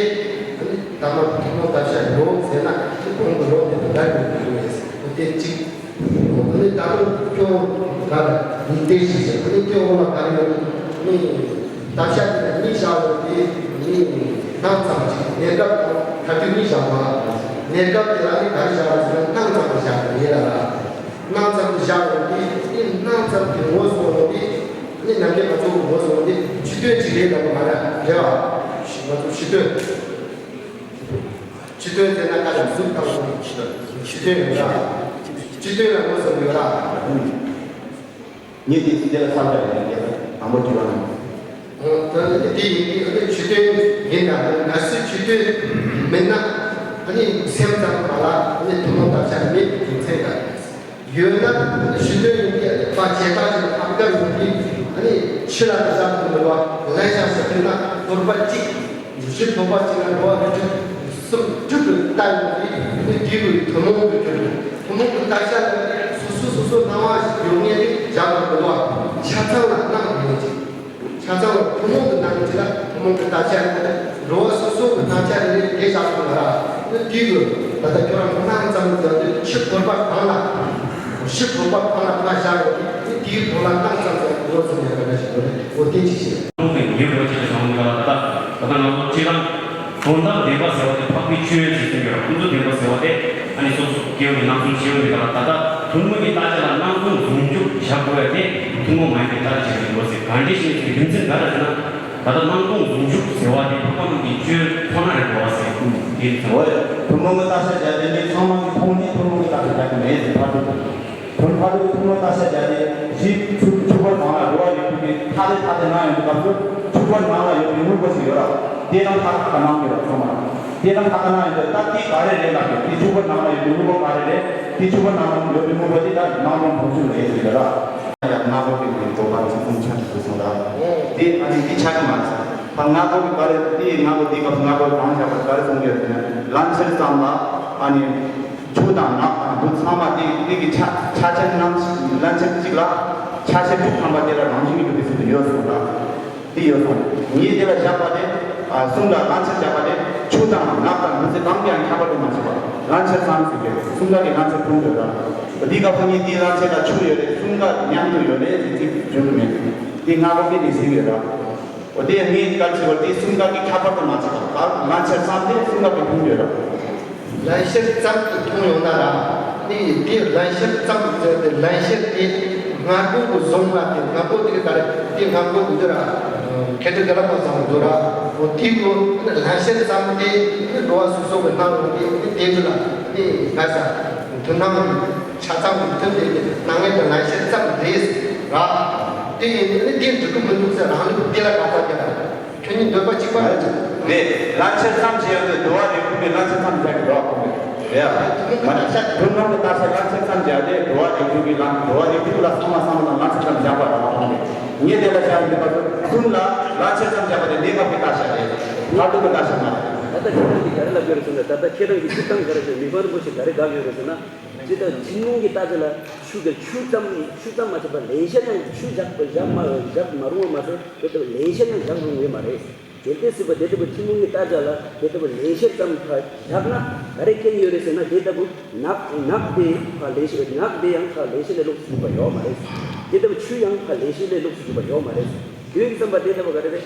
ཨ་ནི་ད་མ་ཐུན་མོང་ལྟ་བཤལ་ཡོད་ཟེར་ན་དེ་གོང་གི་ལོ་དེ་དང་འདྲ་ཡོང་གི་རེད། དེ་གཅིག་ཨ་ནི་ད་དུང་ཁྱོད་ག་ལ་ཡིན་ཏེ་ཞིག་ཞིག་ཨ་ནི་ཁྱོད་འོ་ལ་ག་རེ་ཡོད་ནི། ད་ཆ་དེ་ལ་གཉིས་བཞག་ཡོད་དེ་ནི། སྣང་ཙམ་གཅིག་གནས་སྐབས་དང་མཐར་ཐུག་གཉིས་བཞག་པ། གནས་སྐབས་དེ་ལ་ནི་ག་རེ་བཞག་ཡོད་ཟེར་ན་སྣང་ཙམ་དུ་བཞག་ཡོད་ལ། སྣང་ཙམ་དུ་བཞག་ཡོད་དེ་ནི། སྣང་ཙམ་དུ་ངོ་སོང་ཡོད་དེ་ནི། ནམ་མཁའི་ང་ཚོ་ངོ་སོང་དེ་ཕྱི་དོན་གཅིག་རེད་ལབ་པ་མ་རེད་རེད་བ། ང་ཚོ་ཕྱི་དོན། ཕྱི་དོན་ཟེར་ན་ག་ལ་གཟུགས་དང་ཕྱི་དོན་ཡོད་ལ། ཕྱི་དོན་ལ་ངོ་སོང་ཡོད་ལ། ངས་དེ་འདི་ལ་བསམ་པ་ཡོད་ནས་དང་པོ་དྲི་བ་ནི། ད་ནི་དེ་ཡིན་དུས་ཨ་ནི་ཕྱི་དོན་ཡིན་ན་ང་སུ་ཕྱི་དོན་མིན་ན། ཨ་ནི་སེམས་ཙམ་པ་ལ་ཨ་ནི་ཐུན་མོང་ལྟ་བྱ་མེད་པའི་རྒྱུ་མཚན་དང་། ཡོད་ན་ཕྱི་དོན་ཡིན་དུས་ཨ་ནི་བྱེ་བྲག་ཅིག་ཨ་ཀར་ཡོང་དུས་ཨ་ནི་ཕྱི་ལ་ལྟ་བྱ་དུ་མི་བ་ལན་ཤ་ཟེར་དུས་ན་བོར་བ་གཅིག་བཞི་ཐོབ་པ་ཅིག་ལ་འགྲོ་བ་རིགས་དྲུག་གསུམ་དྲུག་གི་ལྟ་ཡོང་དུས་ཨ་ནི་དེ་གི་ཐུན་མོང་གི་གྱུར་ཡོད། ཐུན་མོང་གི་ལྟ་བྱ་ལ་སོ་སོ་སོ་སོ་སྣང་བ་ཞིག་ཡོད་ངེས་ཏེ་བཞག་པར་གོ་བ། ཆ་ཚང་ལ་སྣང་ཡོད་ཅིག་ཆ་ཚང་ལ་ཐུན་མོང་གི་སྣང་ཅིག་ལ་ཐུན་མོང་གི་ལྟ་བྱ་ཡོད་ན་འགྲོ་བ་སོ་སོ་གི་སྣང་ཆ་རེ་རེ་དེ་བཞག་ཐུབ་ལ་ར། ནི་དེ་གི་ད་ལྟ་ཁྱོད་རང་སྣང་ཙམ་ཙམ་དུ་ཕྱི་བོར་བ་གང་ལ། ཕྱི་བོར་བ་གང་ལ་མ་བཞག་ཡོད་དེ་ནི་དེའི་ཐོག་ལ་སྣང་ཙམ་ཙམ་ངོ་ཚུགས་ཡག་ག་འདྲ་ཞིག་ཡོད་རེད། འོ་དེ་ཅིག་བཤད། ཐུན་མོང་གི་ཉེ་བོ་ཅིག་ལ་སོང་གི་ལ་ད་ལྟ་ད་ལྟ་ང་ཚོ་སྤྱིར་བཏང་དོན་དམ་བདེན་པ་ཟེར་བ་དེ་འཕགས་པའི་ཆོས་ཟེར་གྱི་ཡོད། ཁོང་ཚོ་བདེན་པ་ཟེར་བ་དེ་ཨ་ནི་སོ་སོ་སྐྱེ་བོ་ནི་སྣང་ཚུལ་ཤེས་བ་མི་དག་ལ་ད་ལྟ་ཐུན་མོང་གི་ལྟ་བྱ་ལ་སྣང་ཚུལ་ཟུང་འཇུག་བྱ་དགོས་ཡ་དེ་ཐུན་མོང་མ་ཡིན་པའི་ལྟ་བྱ་ཞིག་ཡིན་དགོས་ཟེར། ག་འདྲ་ཞིག་ཡིན་ཟེར་རྒྱུ་མཚན་ག་རེ་ཟེར་ན། ད་ལྟ་སྣང་སྟོང་ཟུང་འཇུག་ཟེར་བ་དེ་འཕགས་པ་རྣམས་ཀྱི་ཆོས་ཁོ་ན་རེད་འགྲོ་བ་ཟེར་དེ་ཚོ། འོ་ཡ། ཐུན་མོང་གི་ལྟ་བྱ་བྱ་དེ་ནི་ཚང་མ་གི་མཐོང་ནས་ཐུན་མོང་གི་ལྟ་བྱ་བྱ་གི་མེད་ཟེར་ཕར་འགྲོ། ཐུན་ཕར་འགྲོ་ཐུན་མོང་ལྟ་བྱ་བྱ་དེ་གཞི་ཕྱུག་ཕྱུག་པོ་ནང་ལ་འགྲོ་བ་ཡོད་དུས་ཀྱི་ཐ་དད་ཐ་དད་སྣང་ཡོང་དུས་སྐབས་སུ་ཕྱུག་པོ་ནང་ལ་ཡོད་པའི་དངོས་པོ་ཞིག་ཡོད་ར། དེ་རང་ཐ་དད་ཐ་དད་སྣང་གི་ར་ཚང་མ། དེ་རང་ཐ་དད་སྣང་ཡོང་དུས་ད་དེ་ག་རེ་རེད་ལབ་ཀྱི་དེ་ཕྱུག་པོ་ནང་ལ་ཡོད་པའི་དངོས་པོ་ག་རེ་རེད། དེ་ཕྱུག་པོ་ནང་ལ་ཡོད་པའི་དངོས་པོ་དེ་ད་སྣང་སྟོང་ཟུང་འཇུག་རེད་ཟེར་གི་ར། ཡང་སྣང་སྟོང་གི་ནི་འགྲོ་བ་ཚུལ་ཁྲིམས་ཆ་འདྲ་དུ་སོང་ལ། དེ་ཨ་ནི་འདི་ཆ་གི་མ་རེད། ད་སྣང་སྟོང་གི་ག་རེ་དེ་སྣང་སྟོང་འདི་སྐབས་སུ་སྣང་སྟོང་གང་བཞག་པ་ག་རེ་གསུང་གི་ཡོད་ཟེར་ན། ལན་ཕྱིར་ཙམ་ལ་ཨ་ནི་ཆུ་དང་ནགས་དང་འདི་ཚང་མ་དེ་དེ་གི་ཆ་ཆ་ཆ་རྣམ་ལན་ཕྱིར་གཅིག་ལ་ཆ་ཤས་དྲུག་ཐམ་པ་དེ་ལ་རང་བཞིན་གྱི་སྒྲུབ་པའི་ཚུལ་དུ་ཡོད་གསུངས་ལ། དེ་ཡོད་གསུངས། ངས་དེ་ལ་བཞག་པ་དེ་ཨ་གསུམ་ལ་ལན་ཕྱིར་བཞག་པ་དེ་ཆུ་དང་ནགས་དང་འདི་ཚོ་གང་གིའང་ཁྱད་པར་དུ་མ་ཕྱེ་བ་ལན་ཕྱིར་ཙམ་ཟེར་གི་གསུམ་ཀ་གི་ལན་ཕྱིར་ཐུང་དགོས་ལ། འདི་སྐབས་སུ་ངས་འདིའི་ལན་ཕྱིར་ལ་ཆུ་ཡོད་རེད། གསུམ་ཀ་མཉམ་དུ་ཡོད་རེད་ཟེར་ཅིག་བརྗོད་ཀྱི་མེད། འདི་སྔ་པོ་སྐད་ནས་ཟིན་ཡོད་ར། འོ་དེ་ངས་གལ་ཆེ་བ་དེ་གསུམ་ཀ་གི་ཁྱད་པར་དུ་མ་ཕྱེ་བ་ལན་ཕྱིར་ཙམ་དེ་གསུམ་ཀ་གི་ཐུང་ཡོད་ར། ལན་ཕྱིར་ཙམ་དུ་མཐོང་ཡོང་ན་ར། ནི་དེ་ལན་ཕྱིར་ཙམ་ཟེར་ཏེ་ལན་ཕྱིར་དེ་སྔ་པོ་གི་བཟུང་བ་དེ་སྔ་པོ་དེ་ག་རེ་དེ་སྔ་པོ་གི་འདི་ར། ཁེ་ཏི་དེ་ལ་པོ་བཟང་འདུག་ར། འོ་དེ་གོ་ལན་ཕྱིར་ཙམ་དེ་ནི་འགྲོ་བ་སོ་སོ་གི་སྣང་བ་དེ་ནི་དེ་ཚོ་ལ་ནི་ག་ས་མཐུན་སྣང་ཆ་ཚང་གི་མཐུན་དེ་ནི་སྣང་ངེས་དང་ལན་ཕྱིར་ཙམ་རེད་ར། དེ་ཡིན་ནི་དེ་འགྲིག་གི་མི་འདུག་ཟེར་རང་ལུགས་དེ་ལ་དགག་པ་རྒྱབ་ར། ཁྱོད་ཉིད་འདོད་པ་གཅིག་པ་རེད། ལན་ཕྱིར་ཙམ་བྱས་ཡོད་དུས་འགྲོ་བ་རིགས་དྲུག་གི་ལན་ཕྱིར་ཙམ་བྱ་གི་འགྲོ་བ་ཁོང་གི་རེད་ཡ། མ་རེད་ཤ། ཐུན་མོང་གི་ལྟ་བྱ་ལན་ཕྱིར་ཙམ་བྱ་དེ་འགྲོ་བ་རིགས་དྲུག་གི་ལན་འགྲོ་བ་རིགས་དྲུག་ལ་ཚང་མ་ཚང་མ་ལ་ལན་ཕྱིར་ཙམ་བཞག་པ་རེད་ཁོང་གི། ངས་དེ་ལ་བཞག་ཡོད་པ་ཚོ་ཀུན་ལ་ལན་ཕྱིར་ཙམ་བཞག་པ་དེ་གནས་སྐབས་ཀྱི་ལྟ་བྱ་རེད། མཐར་ཐུག་གི་ལྟ་བྱ་མ་རེད། ད་ལྟ་ཁྱེད་རང་གིས་ག་རེ་ལབ་ཡོད་རེད་ཟེར་ན། ད་ལྟ་ཁྱེད་རང་གིས་སྤྱིར་བཏང་ག་རེ་ཟེར། མི་ཕམ་རིན་པོ་ཆེ་ག་རེ་དགག་ཡོད་རེད་ཟེར་ན། ཇི་ལྟར་ཐུན་མོང་གི་ལྟ་བྱ་ལ་ཆུ་གི་ཆུ་ཙམ་ཆུ་ཙམ་མ་ཆད་པར་ལན་ཤེར་ཡང་ཆུ་བཞག་པ་བཞག་མ་བཞག་མ་རུང་བ་མ་ཟད་དེ་ལྟ་བུ་ལན་ཤེར་ཡང་བཞག་རུང་བས་མ་རེད། གལ་ཏེ་སྲིད་པ་དེ་ལྟ་བུ་ཐུན་མོང་གི་ལྟ་བྱ་ལ་དེ་ལྟ་བུ་ལན་ཤེར་ཙམ་ཕར་བཞག་ན་ག་རེ་སྐྱེ་ཡོད་རེད་ཟེར་ན། དེ་ལྟ་བུ་ནགས་ནགས་དེ་ཕར་ལན་ཤེར་ནགས་དེ་ཡང་ཕར་ལན་ཤེར་ལས་ལོགས་སུ་གྱུར་པ་ཡོད་མ་རེད། དེ་ལྟ་བུ་ཆུ་ཡང་ཕར་ལན་ཤེར་ལས་ལོགས་སུ་གྱུར་པ་ཡོད་མ་རེད། དེ་ཡིན་ཙམ་པ་དེ་ལྟ་བུ་ག་རེ་རེད།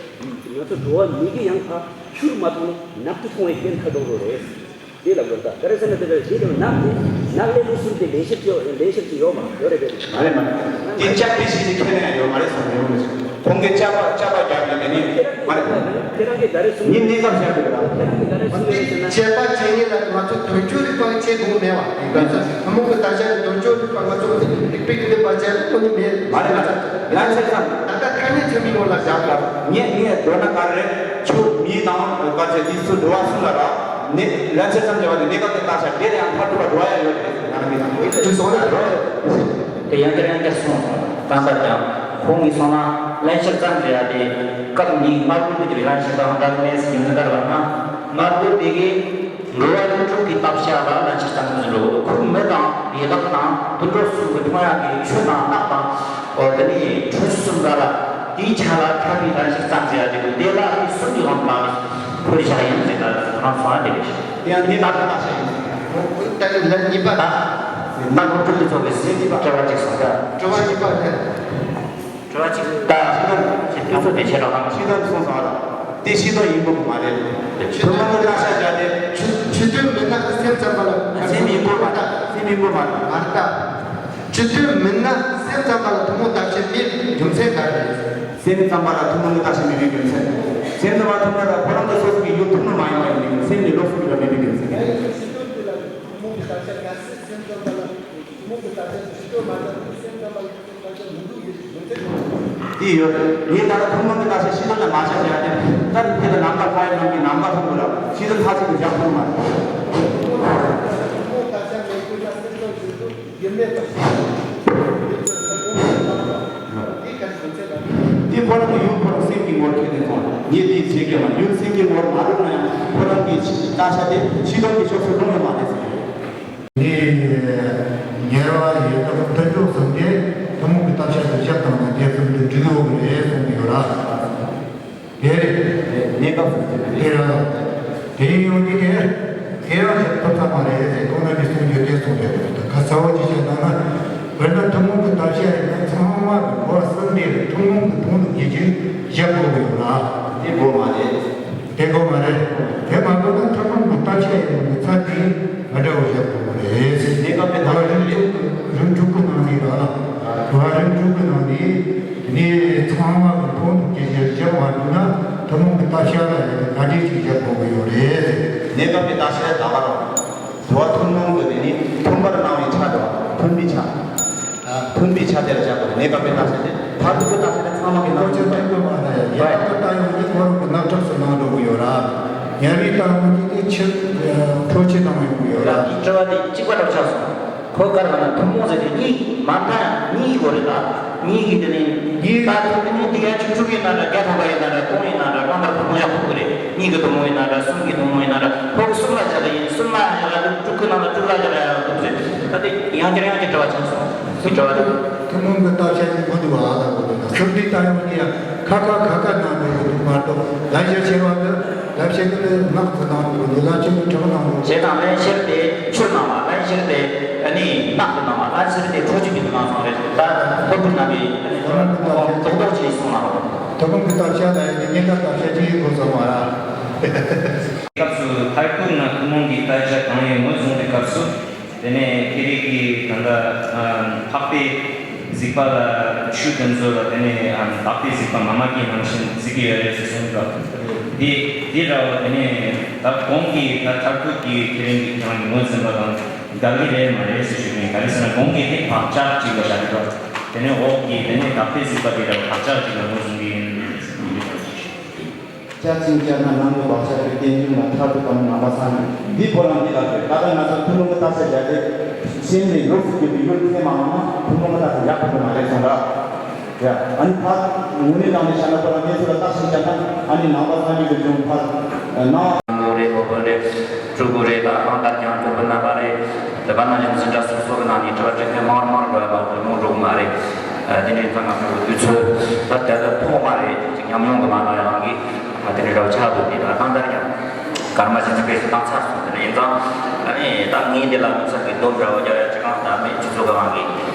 ང་ཚོ་འགྲོ་བ་མི་གི་ཡང་ཕར་ཆུར་མ་མཐོང་ནས་ནགས་སུ་མཐོང་བའི་རྐྱེན་ཁ་དོག་རོ་རེད། དེ་ལ་དགོས་ད་ག་རེ་ཟེར་ན། དེ་ལ་དེ་དང་ནགས་དེ་ནགས་ལས་ལོགས་སུ་དེ་ལས་ཤེར་ཅི་ཡོད་ལས་ཤེར་ཅི་ཡོད་མ་ཡོད་རེད་པས། མ་རེད་མ་རེད། དེ་ལྕགས་དེ་ཞིག་ཅིག་ཁས་ལེན་ཡང་ཡོད་མ་རེད་བསམ་ཡོང་མི་སྲིད། ཁོང་གིས་ཅག་པ་ཅག་པ་རྒྱག་ནས་དེ་ནི་མ་རེད། ཁྱེད་རང་གིས་ག་རེ་གསུངས་ཉིན་གནས་སྐབས་བཞག་དགོས་ར། ཁྱེད་རང་གིས་ག་རེ་གསུངས་ཡོད་ཟེར་ན། དཔྱད་པ་བྱེད་ཉིན་ལ་ང་ཚོ་དོན་གཅོད་རིག་པ་བྱེད་དགོས་མེད་པ་དེ་ག་ཚོད་ཐུན་མོང་གི་ལྟ་བྱ་ནི་དོན་གཅོད་རིག་པ་ང་ཚོ་ནི་རིག་པའི་གི་ནི་པ་བྱས་ཁོ་ནི་མེད་མ་རེད་མ་རེད། ང་ཚོས་ཙམ་ད་ལྟ་ཐ་སྙད་ཚན་པའི་ངོ་ལ་བཞག་ལ་ངས་ངས་མདོར་ན་ག་རེ་ཆུ་མིའི་ནང་ག་ཚོད་དེ་ཚོ་འགྲོ་བ་གསུམ་ལ་ར། ནི་ལན་ཕྱིར་ཙམ་བྱ་བ་དེ་གནས་སྐབས་ཀྱི་བརྟག་བྱ་དེ་ལ་ཡང་མཐར་ཐུག་པ་འགྲོ་བ་ཡང་ཡོད་རེད་ཟེར་ན་རང་གི་དང་དེ་སོང་ན་འགྲོ་བ་ཡོད་རེད། དེ་ཡང་བསྐྱར་ཡང་བསྐྱར་གསུངས་སོང་། གང་ལྟར་ཀྱང་ཁོང་གིས་སོང་ན་ལན་ཕྱིར་ཙམ་བྱ་ཡ་དེ་སྐབས་གཉིས་སྔ་རྒོལ་དུ་གྱུར་པའི་ལན་ཕྱིར་ཙམ་ལྟར་གནས་སུ་ཡོང་ནི་ལྟར་བ་ན་སྔ་རྒོལ་དེ་གིས་ འགྲོ་བ་ཀུན་འགྲོ་གི་བཏབ་བྱ་ལ་ལན་ཅིག་ཙམ་ཟིན་འགྲོ་གི་འདུག་ཁོ་མི་དང་ཡི་དྭགས་དང་དུད་འགྲོ་གསུམ་གྱི་མཐོང་ཡག་གི་ཆོས་དང་སྣག་དང་། འོ་དེ་ནས་འཁྲུལ་གསུམ་ག་ལ་དེའི་ཆ་ལ་ཁྱབ་པའི་ལན་ཅིག་ཙམ་ཟེར་ཡ་དེ་གི་དེ་ལ་དེ་གསུམ་གྱི་དབང་དུ་བཏང་ནས་ཁོ་བཞག་ཡིན་ཟེར་ད་རང་སོང་ཡ་དེ་རེད། དེ་ཡང་དེ་ལ་ཁ་བཤད་ཡིན་ཟེར་ཡ། ད་ལན་གཉིས་པ་ད་ན་ལོ་ཀུན་ལས་ཚོགས་པའི་སྲས་གཉིས་པ་དྲི་བ་གཅིག་སོང་ད། དྲི་བ་གཉིས་པ་དེ། དྲི་བ་གཅིག་ད་ཤི་དོན་ཤི་དུས་ཚོད་དེ་ཆེ་རོགས་དང་། ཤི་དོན་སོང་ཙང་ལ་དེ་ཤི་དོན་ཡིན་པོ་མ་རེད། ཐུན་མོང་གི་བརྟག་བྱ་བྱ་དེ། ཆུ་ཆུ་དོན་མིན་ན་སེམས་ཙམ་པ་ལ་སེམས་ཡིན་པོ་མ་རེད། སེམས་ཡིན་པོ་མ་རེད། མ་རེད་ད། ཆུ་དོན་མིན་ན་སེམས་ཙམ་པ་ལ་ཐུན་མོང་བརྟག་བྱ་མེད་རྒྱུ་མཚན་ག་རེ་རེད། སེམས་ཙམ་པ་ལ་ཐུན་མོང་གི་བརྟག་བྱ་མེད་པའི་རྒྱུ་མཚན། སེམས་ཙམ་པ་ཐུན་མོང་ལ་ཁོ་རང་གི་སོ་སོ་གི་ཡུལ་ཐུན་མོང་མ་ཡིན་པ་ཡིན་པའི་སེམས་ནི་ལོགས་སུ་གྱུར་པ་མེད་པའི་རྒྱུ་མཚན། ཐུན་མོང་གི་བརྟག་བྱ་གལ་སྲིད་སེམས་ཙམ་པ་ལ་ཐུན་མོང་གི་བརྟག་བྱ་ཆུ་དོན་མ་རེད། སེམས་ཙམ་པ་ལ། དེ་ཡོད། ངས་ད་ལྟ་ཐུན་མོང་གི་བརྟག་བྱ་ཤེས་ལྡན་ལ་མ་ཆ་བྱ་སྟེ། ད་དེ་ལ་ནམ་མཁའ་མཐའ་ཡས་ནང་གི་ནམ་མཁའ་ཐུན་མོང་ལ་ཤེས་ལྡན་མཐའ་གཅིག་ཏུ་བཞག་ཐུབ་མ་རེད། དེ་ཁོ་རང་གི་ཡུལ་ཁོ་རང་སེམས་ཀྱི་ངོར་ཁྱེར་ནས་སོང་། ངས་དེའི་ཚེ་སྐྱེ་བ་ཡུལ་སེམས་ཀྱི་ངོར་མ་རུང་ན་ཡང་ཁོ་རང་གི་བརྟག་བྱ་དེ་ཤེས་ལྡན་གྱི་ཕྱོགས་སུ་ལྷུང་ཡོད་མ་རེད་ཟེར། དེ་ཉེ་བ་ཡི་དྭགས་དུད་འགྲོ་གསུམ་དེ་ཐུན་མོང་གི་བརྟག་བྱ་དུ་བཞག་བཏང་ནས་དེ་གསུམ་དུ་འགྲིག་ཡོད་ཀྱི་རེད་གསུངས་ཡོད་ར། དེ་རེད། གནས་སྐབས་སུ་དེ་རེད། དེ་ར། དེ་ཡིན་ཡོང་དུས་དེ་དེ་ཡང་བཞག་ཐུབ་ས་མ་རེད་ཟེར། ཁོང་རྣམ་པས་གསུངས་ཡོད་དེ་གསུངས་ཡོད་རེད། ད་ཁ་ཚ་བོ་ཅིག་བྱས་བཏང་ན། དཔེར་ན་ཐུན་མོང་གི་བརྟག་བྱ་ཡིན་ན་ཚང་མ་གི་གོ་བ་གསུམ་དེ་ཐུན་མོང་གི་དོན་དུ་ངེས་ཅན་བཞག་དགོས་ཀྱི་ཡོད་ར། དེ་དགོས་མ་རེད། དེ་དགོས་མ་རེད། དེ་མ་དགོས་ན་ཐུན་མོང་གི་བརྟག་བྱ་ཡིན་ནོ་གི་ཚད་དེ་མི་འདྲ་བོ་བཞག་དགོས་པ་རེད། གནས་སྐབས་དེ་ད་ལྟ་རིམ་དྲུག་རིམ་དྲུག་གི་ནང་ནས་ར། ད་རིམ་དྲུག་གི་ནང་ནས་དེ་ཚང་མ་གི་ཁོང་དུ་སྐྱེ་བཞག་བཞག་མ་ཐུབ་ན་ཐུན་མོང་གི་བརྟག་བྱ་ལ་ཡང་ག་འདྲས་ཅིག་བཞག་དགོས་ཀྱི་ཡོད་རེད། གནས་སྐབས་དེ་བརྟག་བྱ་ད་ག་རང་དུ་བ་ཐུན་མོང་གི་དེ་ནི་མཐུན་པར་སྣང་བའི་ཆ་འདྲ་བ་མཐུན་པའི་ཆ། མཐུན་པའི་ཆ་དེ་ལ་བཞག་དགོས་རེད། གནས་སྐབས་དེ་བརྟག་བྱ་དེ་མཐར་ཐུག་གི་བརྟག་བྱ་དེ་ཚང་མ་གི་ནང་དུ་མཐུན་པ་ཡོད་རེད། ཡང་དུ་ལྟ་ཡོང་དུས་ཁོ་རང་གི་རྣག་ཁྲག་སུ་ལངས་འགྲོ་གི་ཡོད་ར། ཉར་བའི་ལྟ་ཡོང་དུས་དེ་ཕྱིར་འཕྲོ་ཕྱིར་བཏང་ཡོང་གི་ཡོད་ར། ཡང་དེའི་དྲི་བ་དེ་གཅིག་པ་འདྲ་བོ་ཆགས་སོང་། ཁོ་ག་རེ་ལབ་ན་ཐུན་མོང་ཟེར་དུས་གཉིས་མ་མཐའ་ཡང་གཉིས་ཡོད་རེད་ད། གཉིས་ཀྱི་དེ་ནི་གཉིས་ད་ཐུན་མོང་དེ་ཡང་ཆུང་ཆུང་ཡིན་ན་འདྲ། བརྒྱ་ཐམ་པ་ཡིན་ན་འདྲ། སྟོང་ཡིན་ན་འདྲ། གང་ལྟར་ཐུན་མོང་ཡང་ཁུག་གི་རེད། གཉིས་ཀྱི་ཐུན་མོང་ཡིན་ན་འདྲ། གསུམ་གྱི་ཐུན་མོང་ཡིན་ན་འདྲ། ཁོ་གི་གསུམ་ལ་བཞག་ཡིན། གསུམ་ལ་བཞག་ཡ་དྲུག་གི་ནང་ལ་དྲུག་ལ་བཞག་ཡ་དྲུག་རེད། ད་དེ་ཡང་བསྐྱར་ཡང་བསྐྱར་དྲི་བ་ཆགས་སོང་། དེ་དྲི་བ་དེ། ཐུན་མོང་གི་བརྟག་བྱ་གཉིས་མི་འདུག་བ། ཨ་ད་གོ་དེ་ན་གསུམ་འདི་ལྟ་ཡོང་དུས་ཡང་ཁ་ཁ་ཁ་ཁ་ནང་དུ་ཡོད་འདུག་མ་གཏོགས། ལན་བཤད་ཆེ་བ་འདི་ལན་བཤད་ཀྱི་ནི་ནག་ཏུ་སྣང་འདུག་འདི་ལན་བཤད་ཀྱི་གྲང་སྣང་འདུག་བྱས་ཙང་ལན་བཤད་དེ་ཆུར་སྣང་བ། ལན་བཤད་དེ་ནི་ནག་ཏུ་སྣང་བ། ལན་བཤད་དེ་ཁྲོ་ཆུ་གི་སྣང་སོང་རེད། ད་ཐོར་བུ་རྣམ་པའི་རྡོག་རྡོག་ཅིག་གསུངས་ན་རོགས། ཐུན་མོང་གི་བརྟག་བྱ་ལ་ཡང་གཉིས་ཀ་བརྟག་བྱ་གཅིག་ཡིན་དགོས་བསམ་བ་ར། སྐབས་སུ་མཐར་ཐུག་ན་ཐུན་མོང་གི་བརྟག་བྱ་གང་ཡིན་ངོས་བཟུང་བའི་སྐབས་སུ། དེ་ནས་ཁྱེད་རིགས་ཀྱིས་ད་ལྟ་འཕགས་པའི་གཟིགས་པ་ལ་ཆོས་དེ་ཚོ་ལ་དེ་ནས་འཕགས་པའི་གཟིགས་པ་མཱ་མ་ཀཱི་ནང་བཞིན་གཟིགས་ཀྱི་ཡོད་རེད་ཟེར་གསུངས་འདུག་དེ་དེ་འདྲ་བ་དེ་ནས་ད་གོང་གི་ད་མཐར་ཐུག་གི་ཁྱེད་རང་གིས་ཁྱེད་རང་གི་ངོས་འཛིན་པ་དང་འགལ་གྱི་རེད་མ་རེད་ཟེར་ཞུ་མཁན། ག་རེ་ཟེར་ན་གོང་གི་དེ་བག་ཆགས་གཅིག་ལ་བཞག་གི་འདུག་དེ་ནས་འོག་གི་དེ་ནས་འཕགས་པའི་གཟིགས་པ་དེ་འདྲ་བག་ཆགས་གཅིག་ལ་ངོས་བཟུང་གི་ཡིན་ཟེར་གསུངས་འདུག་བྱས་ཙང་བྱས་ན་ནང་གི་བག་ཆགས་ཀྱི་རྟེན་འབྱུང་ལ་མཐར་ཐུག་གམ་ནང་པ་སངས་རྒྱས་འདི་ཁོ་རང་འདི་ལ་དགོས། ད་ལྟ་ང་ཚོ་ཐུན་མོང་གི་བརྟག་བྱ་བྱས་ཏེ་སེམས་ནི་ལོགས་སུ་གྱུར་པའི་ཡུལ་ཚད་མ་འོང་ན་ཐུན་མོང་གི་བརྟག་བྱ་ཡག་པོ་དགོས་མ་རེད་གསུངས་ར། ཡ། ཨ་ནི་ཕར་དངོས་གནས་དྲང་གནས་བཤད་ན་ཁོ་རང་གནས་ཚུལ་ལ་བརྟག་ཞིབ་བྱས་ན་ཨ་ནི་ནང་པ་སངས་རྒྱས་ཀྱི་འབྱུང་ཕར་ནང་། ནང་ལོ་རེ་ལོ་བོད་རེ་སྤྲུལ་སྐུ་རེ་དང་གང་ལྟར་ཀྱང་སྤྲུལ་སྐུ་རྣམ་པ་རེ་དེ་བ་ན་བཞིན་འཛིན་གྲྭ་སོ་སོ་གི་ནང་ནས་དྲི་བ་དྲི་མཁན་མང་རུ་མང་རུ་འགྲོ་ཡ་མ་གཏོགས་ལོངས་འགྲོ་གི་མ་རེད། དེ་འདྲའི་ཙང་ང་ཚོ་གི་དུས་ཚོད་ད་དེ་ལ་ཐོག་མ་རེད། ཅིག་ཉམས་མྱོང་གི་མ་ལ་ཡང་གི་དེ་འདྲའི་འདྲ་བ་ཆགས་འདུག་དེ་ད་གང་ལྟར་ཀྱང་ཀརྨ་རྗེ་བཙུན་པས་སུ་བཏང་ཚར་སོང་། དེ་འདྲ་ཡིན་ཙང་ཨ་ནི་ད་ངས་འདི་ལ་དམིགས་བསལ་གྱི་སྡོམ་འདྲ་བོ་རྒྱག་ཡ་ཅི་གང་ད་མེད། སྤྱི་ཚོགས་གི་དབང་གིས་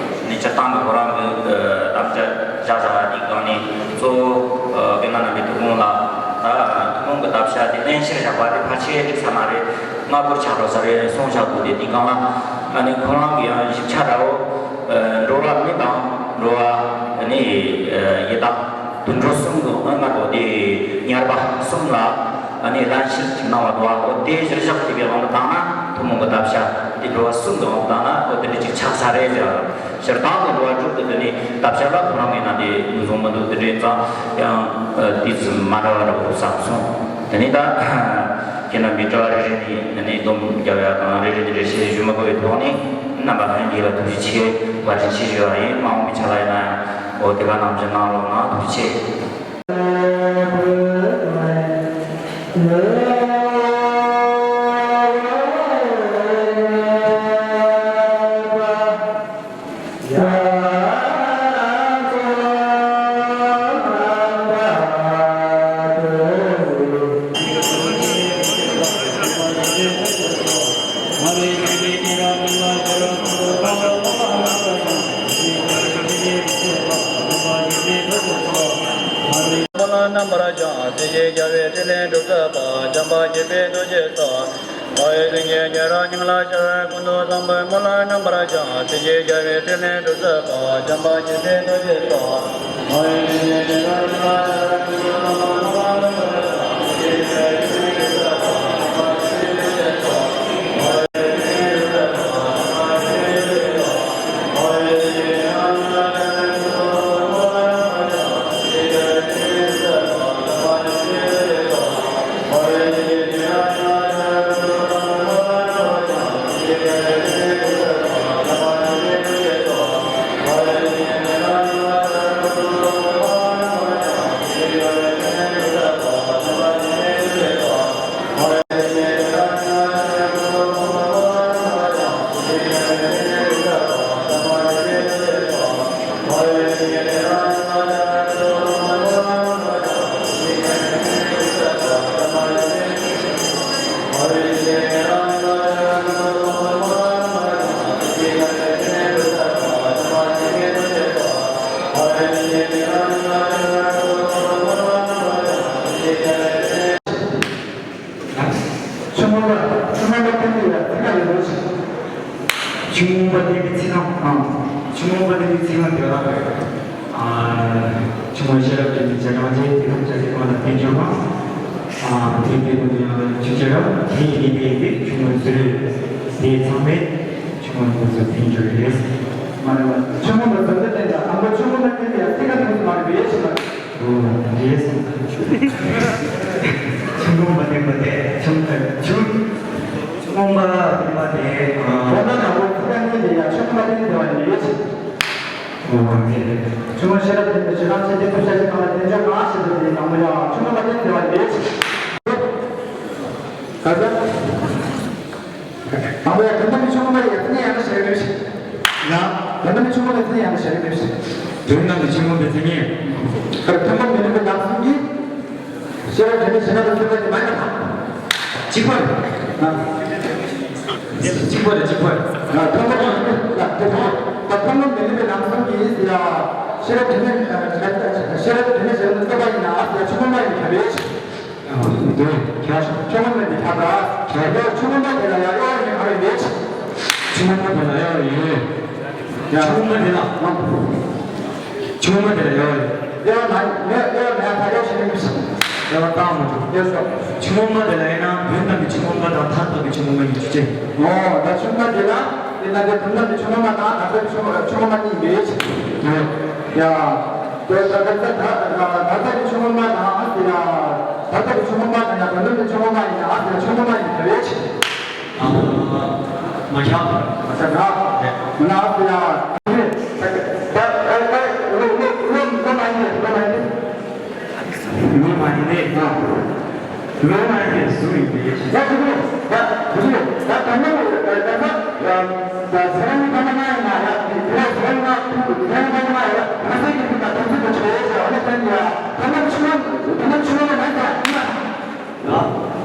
ནི་སྤྱིར་བཏང་གི་ཁོ་རང་གི་དམ་བཅའ་བཞག་བཞག་དེའི་སྒང་ནས་གཙོ་བོ་དཔེར་ན་ནང་པའི་ཐུགས་དགོངས་ལ་ད་ཐུན་མོང་གི་བརྟག་བྱ་དེ་བརྟེན་གཞིར་བཞག་པ་དེ་ཕལ་ཆེར་འགྲིག་ས་མ་རེད། སྔ་པོར་ཆགས་འགྲོ་ས་རེད་གསུངས་བཞག་འདུག་དེ་དེའི་སྒང་ལ་ཨ་ནི་ཁོ་རང་གི་ཡང་ཞིབ་ཆ་འདྲ་བོ་འགྲོ་བ་མི་དང་འགྲོ་བ་ནི་ཡི་དྭགས་དུད་འགྲོ་གསུམ་གྱི་དངོས་སྔ་པོ་དེ་ཉར་པ་གསུམ་ལ་ཨ་ནི་ལན་བཤད་ཅིག་གནང་བ་འདུག་ཨོ་དེ་གཞིར་བཞག་བྱས་པའི་དབང་དུ་བཏང་ན་ཐུན་མོང་གི་བརྟག་བྱ་དེ་འགྲོ་བ་གསུམ་གྱི་དབང་དུ་བཏང་ན་ཨོ་དེ་འདྲ་ཅིག་ཆགས་ས་རེད་ཟེར་བ་དང་། སྤྱིར་བཏང་གི་འགྲོ་བ་དྲུག་གི་དེ་ནི་བརྟག་བྱ་ལ་ཁོ་རང་གི་ན་དེ་ངོས་བཟུང་མི་འདུག་དེ་འདྲ་ཡིན་ཙང་ཡང་དེ་ཙམ་མ་འདྲ་བ་འདྲ་བོ་བསམ་སོང་། དེ་ནི་ད་ཁྱེད་རྣམ་པའི་དྲི་བ་རེ་རེ་ནས་དེ་ནི་སྡོམ་རྒྱབ་ཡ་དང་རེ་རེ་ནས་འགྲེལ་བཤད་ཞུ་མི་དགོས་པའི་ཐོག་ནས་རྣམ་པ་ལྷན་རྒྱས་ལ་ཐུགས་རྗེ་ཆེ་བཀའ་དྲིན་ཆེ་ཞུ་བ་ཡིན། མ་འོངས་པའི་ཆ་ལ་ཡིན་ན་ཡང་འོ་དེ་ག་ནང་བཞིན་གནང་རོགས་གནང་། ཐུགས་རྗེ་ཆེ། ཞེས་བྱ་བའི་ཕྲིན་ལས་སྒྲུབ་མཛད་པ། བྱམས་པ་སྐྱེད་པའི་ཐུགས་རྗེས་སོ། འཕགས་ཡུལ་སེང་གེའི་ཉེ་རབས་སྙིང་ལ་ཤར། ཀུན་ཏུ་བཟང་པོའི་སྨོན་ལམ་རྣམ་པར་སྦྱང་། དེ་ཞེས་བྱ་བའི་ཕྲིན་ལས་སྒྲུབ་མཛད་པ། བྱམས་པ་སྐྱེད་པའི་ཐུགས་རྗེས་སོ། འཕགས་ཡུལ་སེང་གེའི་ཉེ་རབས་སྙིང་ལ་ཤར། ཀུན་ཏུ་བཟང་པོའི་སྨོན་ལམ་རྣམ་པར་སྦྱང་། དེ་ཞེས་བྱ་བའི་ཕྲིན་ལས་སྒྲུབ་མཛད་པ། བྱམས་པ་སྐྱེད་པའི་ཐུགས་རྗེས་སོ། འཕགས་ཡུལ་སེང་གེའི་ཉེ་རབས་སྙིང་ལ་ཤར། ཀུན་ཏུ་བཟང་པོའི་སྨོན་ལམ་རྣམ་པར་སྦྱང་། དེ་ཞེས་བྱ་བའི་ཕྲིན་ལས་སྒྲུབ་མཛད་པ། ཆུ་སྔོན་པ། ཆུ་སྔོན་པ་ཐོན་དུས་ལ་ཚིག་ཁ་ལས་ལོས་ཤིག་ཆུ་སྔོན་པ་བསྟན་པའི་ཚིག་རྐང་། ཨང་། ཆུ་སྔོན་པ་བསྟན་པའི་ཚིག་རྐང་དེ་ལ། ཨ། ཆུ་སྔོན་ཤེས་རབ་ཀྱི་མིག་བྱ་བྲང་རྗེ། དེ་ཁམས་བྱ་ཚིག་རྐང་ལ་བསྟན་འགྱུར་བ། ཨ། དེ་དེ་ཀུན་ཡང་ཆུ་ཤེས་རབ་དེ་ཡི་ནི་དེ་དེ་ཆུ་སྔོན་ཟེར། དེ་ཚང་མས་ཆུ་སྔོན་པོ་ཚོ་བསྟན་འགྱུར་རེད། མ་རེད་པ། ཆུ་སྔོན་པ་ཟེར་ཚེ་བསྟན་ལ་དང་པོ་ཆུ་སྔོན་པ་བསྟན་ཡ་ཚིག་ཁ་ཐུག་མ་རེད་པས་ཞེས་པ། ཨོ། རེད་སོང་། ཆུ་སྔོན་པ་བསྟན་པ་དེ་ཆུ་ཆུ་ཆུ་སྔོན་པ་བསྟན་པ་དེ། ཨ། ཁོང་རྣམ་དང་པོ་ཚིག་ཁ་གཉིས་དེ་ཡང་ཆུ་སྔོན་པ་བསྟན་དེ་བ་ཡིན་པས། ཨོ། རེད། ཆུ་སྔོན་ཤེས་རབ་ལྡན་པའི་ཞེ་སྡང་ཆེ་སྟེ། ཐུབ་བསྟན་ཞེས་གང་ལ་བསྟན་བཅོས་གང་ཞེས་པ་དེའི་དང་པོ་ཡང་ཆུ་སྔོན་པ་བསྟན་དེ་བ་ཡིན་པས། ག་ས། དང་པོ་ཡང་དོན་དམ་པའི་ཆུ་སྔོན་པ་ཡི་ཚིག་ཡང་ན་ཞེས་པའི། ཡང་། དོན་དམ་པའི་ཆུ་སྔོན་པའི་ཚིག་ཡང་ན་ཞེས་པའི། དོན་དམ་པའི་ཆུ་སྔོན་པའི་ཚིག་ཡང་། ཐུན་མོང་མི་ལུས་པའི་ལམ་གསུམ་གྱི། ཤེས་རབ་འབྲས་མེད་ཞེ་ན་དང་སེམས་པ་དེ་མ་ཡིན་པ་དང་། གཅིག་པ་རེད། ཨ། གཅིག་པ་རེད། གཅིག་པ་རེད། ཨ། ཐུན་མོང་མི་ལུས་པའི་ལམ་དེ་དང་། ད་ཐུན་མོང་མི་ལུས་པའི་ལམ་གསུམ་གྱི་ཡིན་ཟེར་ཡ། ཤེས་རབ་འབྲས་མེད། ཤེས་རབ་འབྲས་མེད་ཞེ་ན་དང་སེམས་པ་ཡིན་ན་ཨ་ཟེར་ཡ་ཆུ་སྔོན་པ་ཡིན་ག་རེད། དེ་ཁྱབ། ཆུ་སྔོན་པ་དེ་ཁྱབ་ར། ཁྱབ། ཡང་ཆུ་སྔོན་པ་དེ་ལ་ཡང་གཡོ་བ་ཡིན་ག་རེ་ཡིན། ཆུ་སྔོན་པ་དེ་ལ་གཡོ་བ་ཡིན། ཡང་ཆུ་སྔོན་པ་དེ་ལ། ཆུ་སྔོན་པ་དེ་ལ་གཡོ་བ་ཡིན། གཡོ་བ་མ་ཡིན། གཡོ་བ་མེད་ཐ་གཡོ་ཞིག་ཡིན། གཡོ་བ་བཏང་མ་ཐུབ། གཡོ་སོ། ཆུ་སྔོན་པ་དེ་ལ་ཡིན་ན་དོན་དམ་པའི་ཆུ་སྔོན་པ་དང་མཐར་ཐུག་པའི་ཆུ་སྔོན་པ་གཉིས་ཀྱི་ཕྱིར། ཨོ། ད་ཆུ་སྔོན་པ་དེ་ལ། དེ་ན་དེ་དོན་དམ་གྱི་ཆུ་སྔོན་པ་དང་མཐར་ཐུག་ཆུ་སྔོན་པ་གཉིས་ཡོད། ཡ། དེ་ད་ད་ད་ད་ད་ད་ཆུ་སྔོན་པ་དང་ཨ་དེ་ལ། ད་ལྟ་གི་ཆུ་སྔོན་པ་དང་ཡང་དོན་དམ་གྱི་ཆུ་སྔོན་པ་ཡིན་ན་ཨ་དེ་ལ་ཆུ་སྔོན་པ་ཡིན་ད་རེད། མ་ཁྱབ། མ་ཁྱབ་ན། མ་ན་ཨ་དེ་ལ། ད་ད་ད་ལོ་ལོ་ལོ་ལོ་མ་ཡིན་ལོ་མ་ཡིན། ལོ་མ་ཡིན་ནས། ལོ་མ་ཡིན་ནས་གཟུགས་ཡིན་པའི་ཕྱིར། ད་དེ་ནི་ད་དེ་ནི་ད་དེ་ནི་ད་ད་ད་ད་ཟེར་ནི་ད་ན་ཡིན་ན་ཡ། དེ་ད་ཟེར་ན་དེ་ད་ན་ཡ། ང་ཚོའི་གི་དེ་ད་དེ་ཚོ་དེ་ཆོས་ཡོད་ཟེར་བ་ནི་ད་ཡ། ད་ན་ཆུ་ད་ན་ཆུ་ན་ན་ད་ན།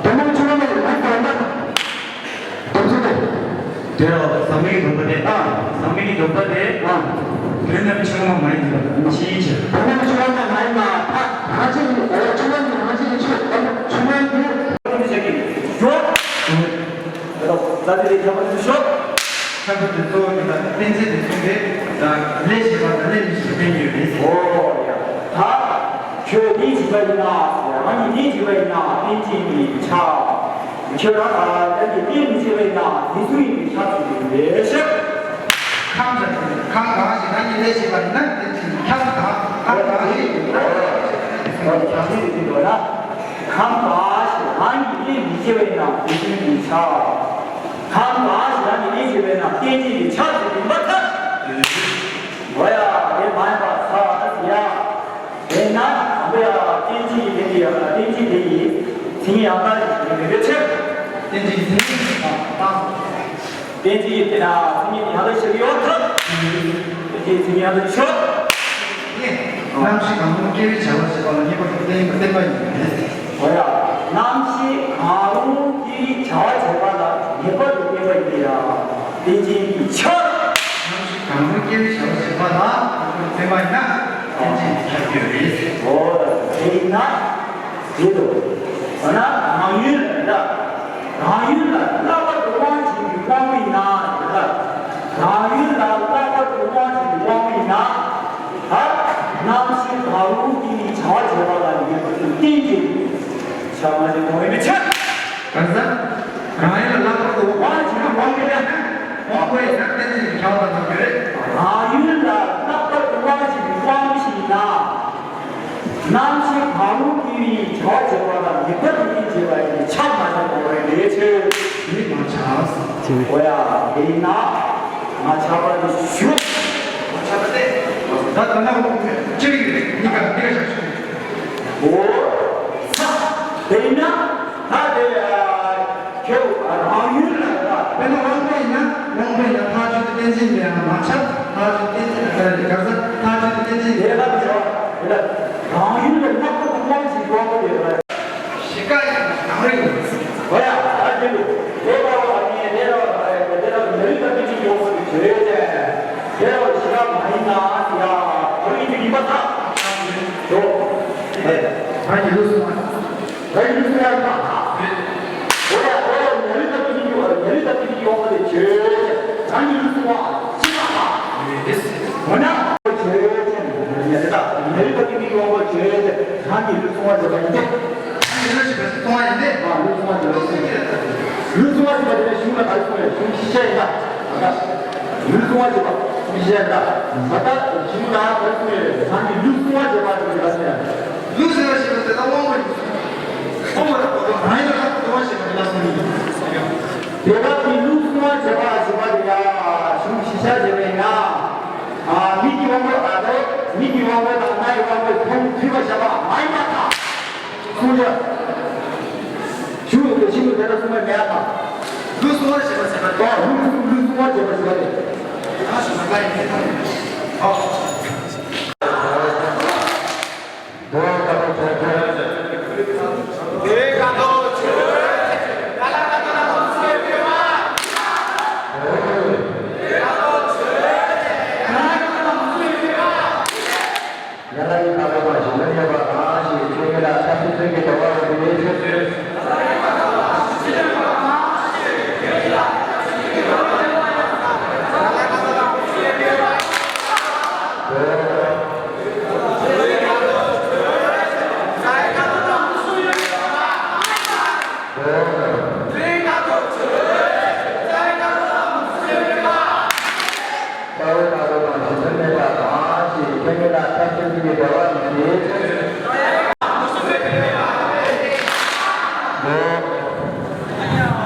དོན་དམ་ཆུ་སྔོན་པ་ཡིན་ན་དོན་དམ། དོན་ཚུལ་དེ། དེ་རུ་ཟག་མེད་ཀྱི་སྡོམ་པ་དེ། ཨ། ཟག་མེད་ཀྱི་སྡོམ་པ་དེ། ཨ། དོན་དམ་ཆུ་སྔོན་མ་ཡིན་པ་ཅི་ཡིན་ཕྱིར། དོན་དམ་ཆུ་སྔོན་མ་མ་ཡིན་པ་ད་རང་བཞིན་གྱི་ཆུ་སྔོན་གྱི་རང་བཞིན་གྱི་ཆོས་དོན་དམ་ཆུ་སྔོན་གྱི། ད་ལྟ་དེ་ཁྱད་པར་དུ་ཤོག་ཁྱད་པར་དུ་གཙོ་བོ་གི་ད་གཏན་ཚིགས་དེ་གསུངས་ཏེ། ད་ལས་བྱེད་པ་དང་ལས་མི་བྱེད་པ་བསྟན་གྱི་ཡོད་རེད། ཨོ་ཡ། ད་ཁྱོད་ལས་བྱེད་པ་ཡིན་ན། རང་གིས་ལས་བྱེད་པ་ཡིན་ན་རྟེན་ཅན་གྱི་ཆ། ཁྱོད་རང་ལ་རང་གིས་རྟེན་མི་བྱེད་པ་ཡིན་ན་དེ་སུ་ཡིན་པའི་ཆ་ཚུལ་དུ་ལས་ཤེས། ཁམས་ཀྱི་ཁམས་གང་ཞིག་རང་གིས་ལས་བྱེད་པ་ཡིན་ན་དེ་ཁྱབ་དང་ཁམས་གང་ཞིག་ཁྱབ་ཚུལ་དུ་ལ། ཁམས་གང་ཞིག་རང་གིས་ལས་མི་བྱེད་པ་ཡིན་ན་དེ་སུ་ཡིན་པའི་ཆ། ཁམས་གང་ཞིག་རང་གིས་ལས་བྱེད་པ་ཡིན་ན་རྟེན་ཅན་གྱི་ཆ་ཚུལ་དུ་མ་ཐལ། འོ་ཡ། དེ་མ་ཡིན་པ་ས་ཨ་ཡ། དེས་ན་དང་པོ་ཡང་རྟེན་ཅན་གྱི་ལྡན་པའི་ཡང་རྟེན་ཅན་དེ་ཡི་མཚན་ཉིད་ཡང་དག་ཅིག་ཡིན་པའི་ཕྱིར། རྟེན་ཅན་གྱི་མཚན་ཉིད་དང་། རྟེན་ཅན་གྱི་དེ་ན་མཚན་ཉིད་ཡང་དག་ཞིག་ཡོད་ཐབས། རྟེན་ཅན་གྱི་མཚན་ཉིད་ཡང་དག་ཞིག་ཡོད། རྣམ་ཤེས་གང་རུང་སྐྱེ་བའི་བྱ་བ་བྱེད་པ་ལ་ངེས་པར་དུ་བརྟེན་པ་བརྟེན་པ་ཡིན་པས། འོ་ཡ། རྣམ་ཤེས་གང་རུང་སྐྱེ་བའི་བྱ་བ་བྱེད་པ་ལ་ངེས་པར་དུ་བརྟེན་པ་ཡིན་པས་ཡང་རྟེན་ཅན་གྱི་ཆ། རྣམ་ཤེས་གང་རུང་སྐྱེ་བའི་བྱ་བ་བྱེད་པ་ལ་ངེས་པར་དུ་བརྟེན་པ་ཡིན་ན་རྟེན་ཅན་གྱི་ཆ་ཡོད་རེད། འོ་ཡ། དེ་ཡིན་ན། ཡིན་འདུག་འོ་ན་རང་ཡུལ་ལ་རང་ཡུལ་ལ་ལྷག་པར་དུ་དབང་བྱེད་ཀྱི་དབང་པོ་ཡིན་ན་ཡིན་ལ། རང་ཡུལ་ལ་ལྷག་པར་དུ་དབང་བྱེད་ཀྱི་དབང་པོ་ཡིན་ན། ད་རྣམ་ཤེས་གང་རུང་གིས་བྱ་བ་བྱེད་པ་ལ་ངེས་པར་དུ་རྟེན་ཅིང་བྱ་བ་ཞིག་གཏོང་བའི་མི་ཆགས། གང་ཟག་རང་ཡུལ་ལ་ལྷག་པར་དུ་དབང་བྱེད་ཀྱི་དབང་པོ་ཡིན་ན་དབང་པོ་ཡིན་ན་རྟེན་ཅིང་བྱ་བ་ལ་འཇུག་རྒྱུ་རེད། རང་ཡུལ་ལ་ལྷག་པར་དུ་དབང་བྱེད་ཀྱི་དབང་པོ་ཞིག་ཡིན་ན། རྣམ་ཤེས་གང་རུང་གིས་བྱ་བ་བྱེད་པ་ལ་ངེས་པར་དུ་རྟེན་བྱེད་པ་ཡིན་ཆགས་མ་ཆགས་པ་རེད་ལས་ཆེ། ཡིད་མ་ཆགས། འོ་ཡ་དེ་ཡིན་ན་མ་ཆགས་པ་དེ་ཞུ། མ་ཆགས་པ་སྟེ། ད་ད་ན་འོ་ཅི་རིགས་རེད་གཉིས་ཀ་འདི་ག་ཆགས་ཞུ། འོ་ཚ་དེ་ཡིན་ན་ད་དེ་ཁྱེད་རང་ཡུལ་ལ་ད་དཔེར་ན་དབང་པོ་ཡིན་ན་དབང་པོ་ཡིན་ན་ཐག་ཆོད་དུ་རྟེན་ཅིང་འདི་ཡང་མ་ཆགས། ཐག་ཆོད་རྟེན་ཅིང་ཨ་ག་ས་ཐག་ཆོད་དུ་རྟེན་ཅིང་དེ་ལ་འབྱོར་བ་རང་ཡུལ་ལ་ལྷག་པར་དུ་དབང་བྱེད་དབང་པོ་དེ་ལ། གཞི་ཀ་ཡང་ནང་རིག་འོ་ཡ་ད་དེ་ལུ་དེ་ལ་བ་ནི་དེ་ལ་བ་དེ་ལ་མི་རིགས་ཀྱི་དབང་པོ་དེ་བྱོས་ཏེ་དེ་ལ་གཞི་ཀ་མ་ཡིན་ན་ཡ་ཁོ་རང་ཡིན་པ་ཐག་ཆོད། ཨེ་ད་ཡིན་ལུགས་སོང་བ། ད་ཡིན་ལུགས་ཡང་དག་ཐག་ཡོད། འོ་ཡ་འོ་ཡ་ཉ་རི་ད་ཏི་ཡིན་གྱི་བ་ཉ་རི་ད་ཏི་ཡིན་གྱི་བ་དེ་བྱོས། རང་གི་ལུགས་སོང་བ་ཅི་ལ་ཐག་ཡོད། འོ་ན་བྱོས། ཉ་རི་ད་ཉ་རི་ད་ཏི་ཡིན་གྱི་བ་བྱོས། རང་གི་ལུགས་སོང་བ་བྱོས་པ་ཡིན་ཏེ། རང་གི་ལུགས་སོང་བ་ཡིན་ཏེ། ཨ་ལུགས་སོང་བ་བྱོས་པ་ཡིན་ཏེ། ལུགས་སོང་བ་བྱོས་པ་དེ་ནས་གཞུང་ལ་ག་རེ་གསུངས་རེད། གཞུང་ཤེས་བྱ་ཡིན་ད། ལུས་གསུང་བ་བྱེད་པ་གསུང་བཤད་འདྲ། ད་ལྟ་གཞུང་ལ་ག་རེ་གསུངས་ཡོད་རེད། ད་ནི་ལུས་གསུང་བ་བྱེད་པ་དེ་ལ་ཟེར། ལུས་ཟེར་བ་ཞེས་པ་དེ་ལ་དབང་པོ་ཡིན། དབང་པོ་དང་གོ་དོན་རང་ཡུལ་ལ་ལྟ་བ་ཞེས་པ་དེ་ལ་གསུངས་ཡིན། དེ་སྐབས་ཀྱི་ལུས་གསུང་བ་བྱེད་པ་ཞེས་པ་དེ་ལ་གཞུང་ཤེས་བྱ་བྱེད་པ་ཡིན་ན། མིག་གི་དབང་པོ་ཨ་ད་མིག་གི་དབང་པོ་དང་རྣ་ཡི་དབང་པོས་མཐོང་ཐུབ་པ་ཞེས་པ་མ་ཡིན་པར་ཐལ། གསུང་བྱ། ཞུ་ཡོང་དུས་ཤིན་ཏུ་དེ་འདྲ་གསུང་བའི་མེད་ཨ་དང་། ལུས་གསུང་བར་བྱེད་པ་ཟེར་བ་དང་། ལུས་གསུང་ལུས་གསུང་བར་བྱེད་པ་ཟེར་བ་རེད། ད་ཞུ་ན་ད་ཡིན་ཨ། ང་རང་གི་བཀའ་སློབ་མ་ཞིག་ལ་ཉེ་བ་གང་ཞིག་ཆོས་ཉིད་ལ་ཐབས་ཤེས་ཚུལ་གྱི་འགྲོ་བ་རུ་འདི་ལས་ཆོས་ཚུལ། རྩ་བའི་བཀའ་སློབ་དང་གཞི་མཐུན་མེད་པ་གང་ཞིག་ཆོས་ཉིད་ལ་ཐབས་ཤེས་ཚུལ་གྱི་འགྲོ་བ་རུ་འདི་ལས་ཆོས་ཚུལ།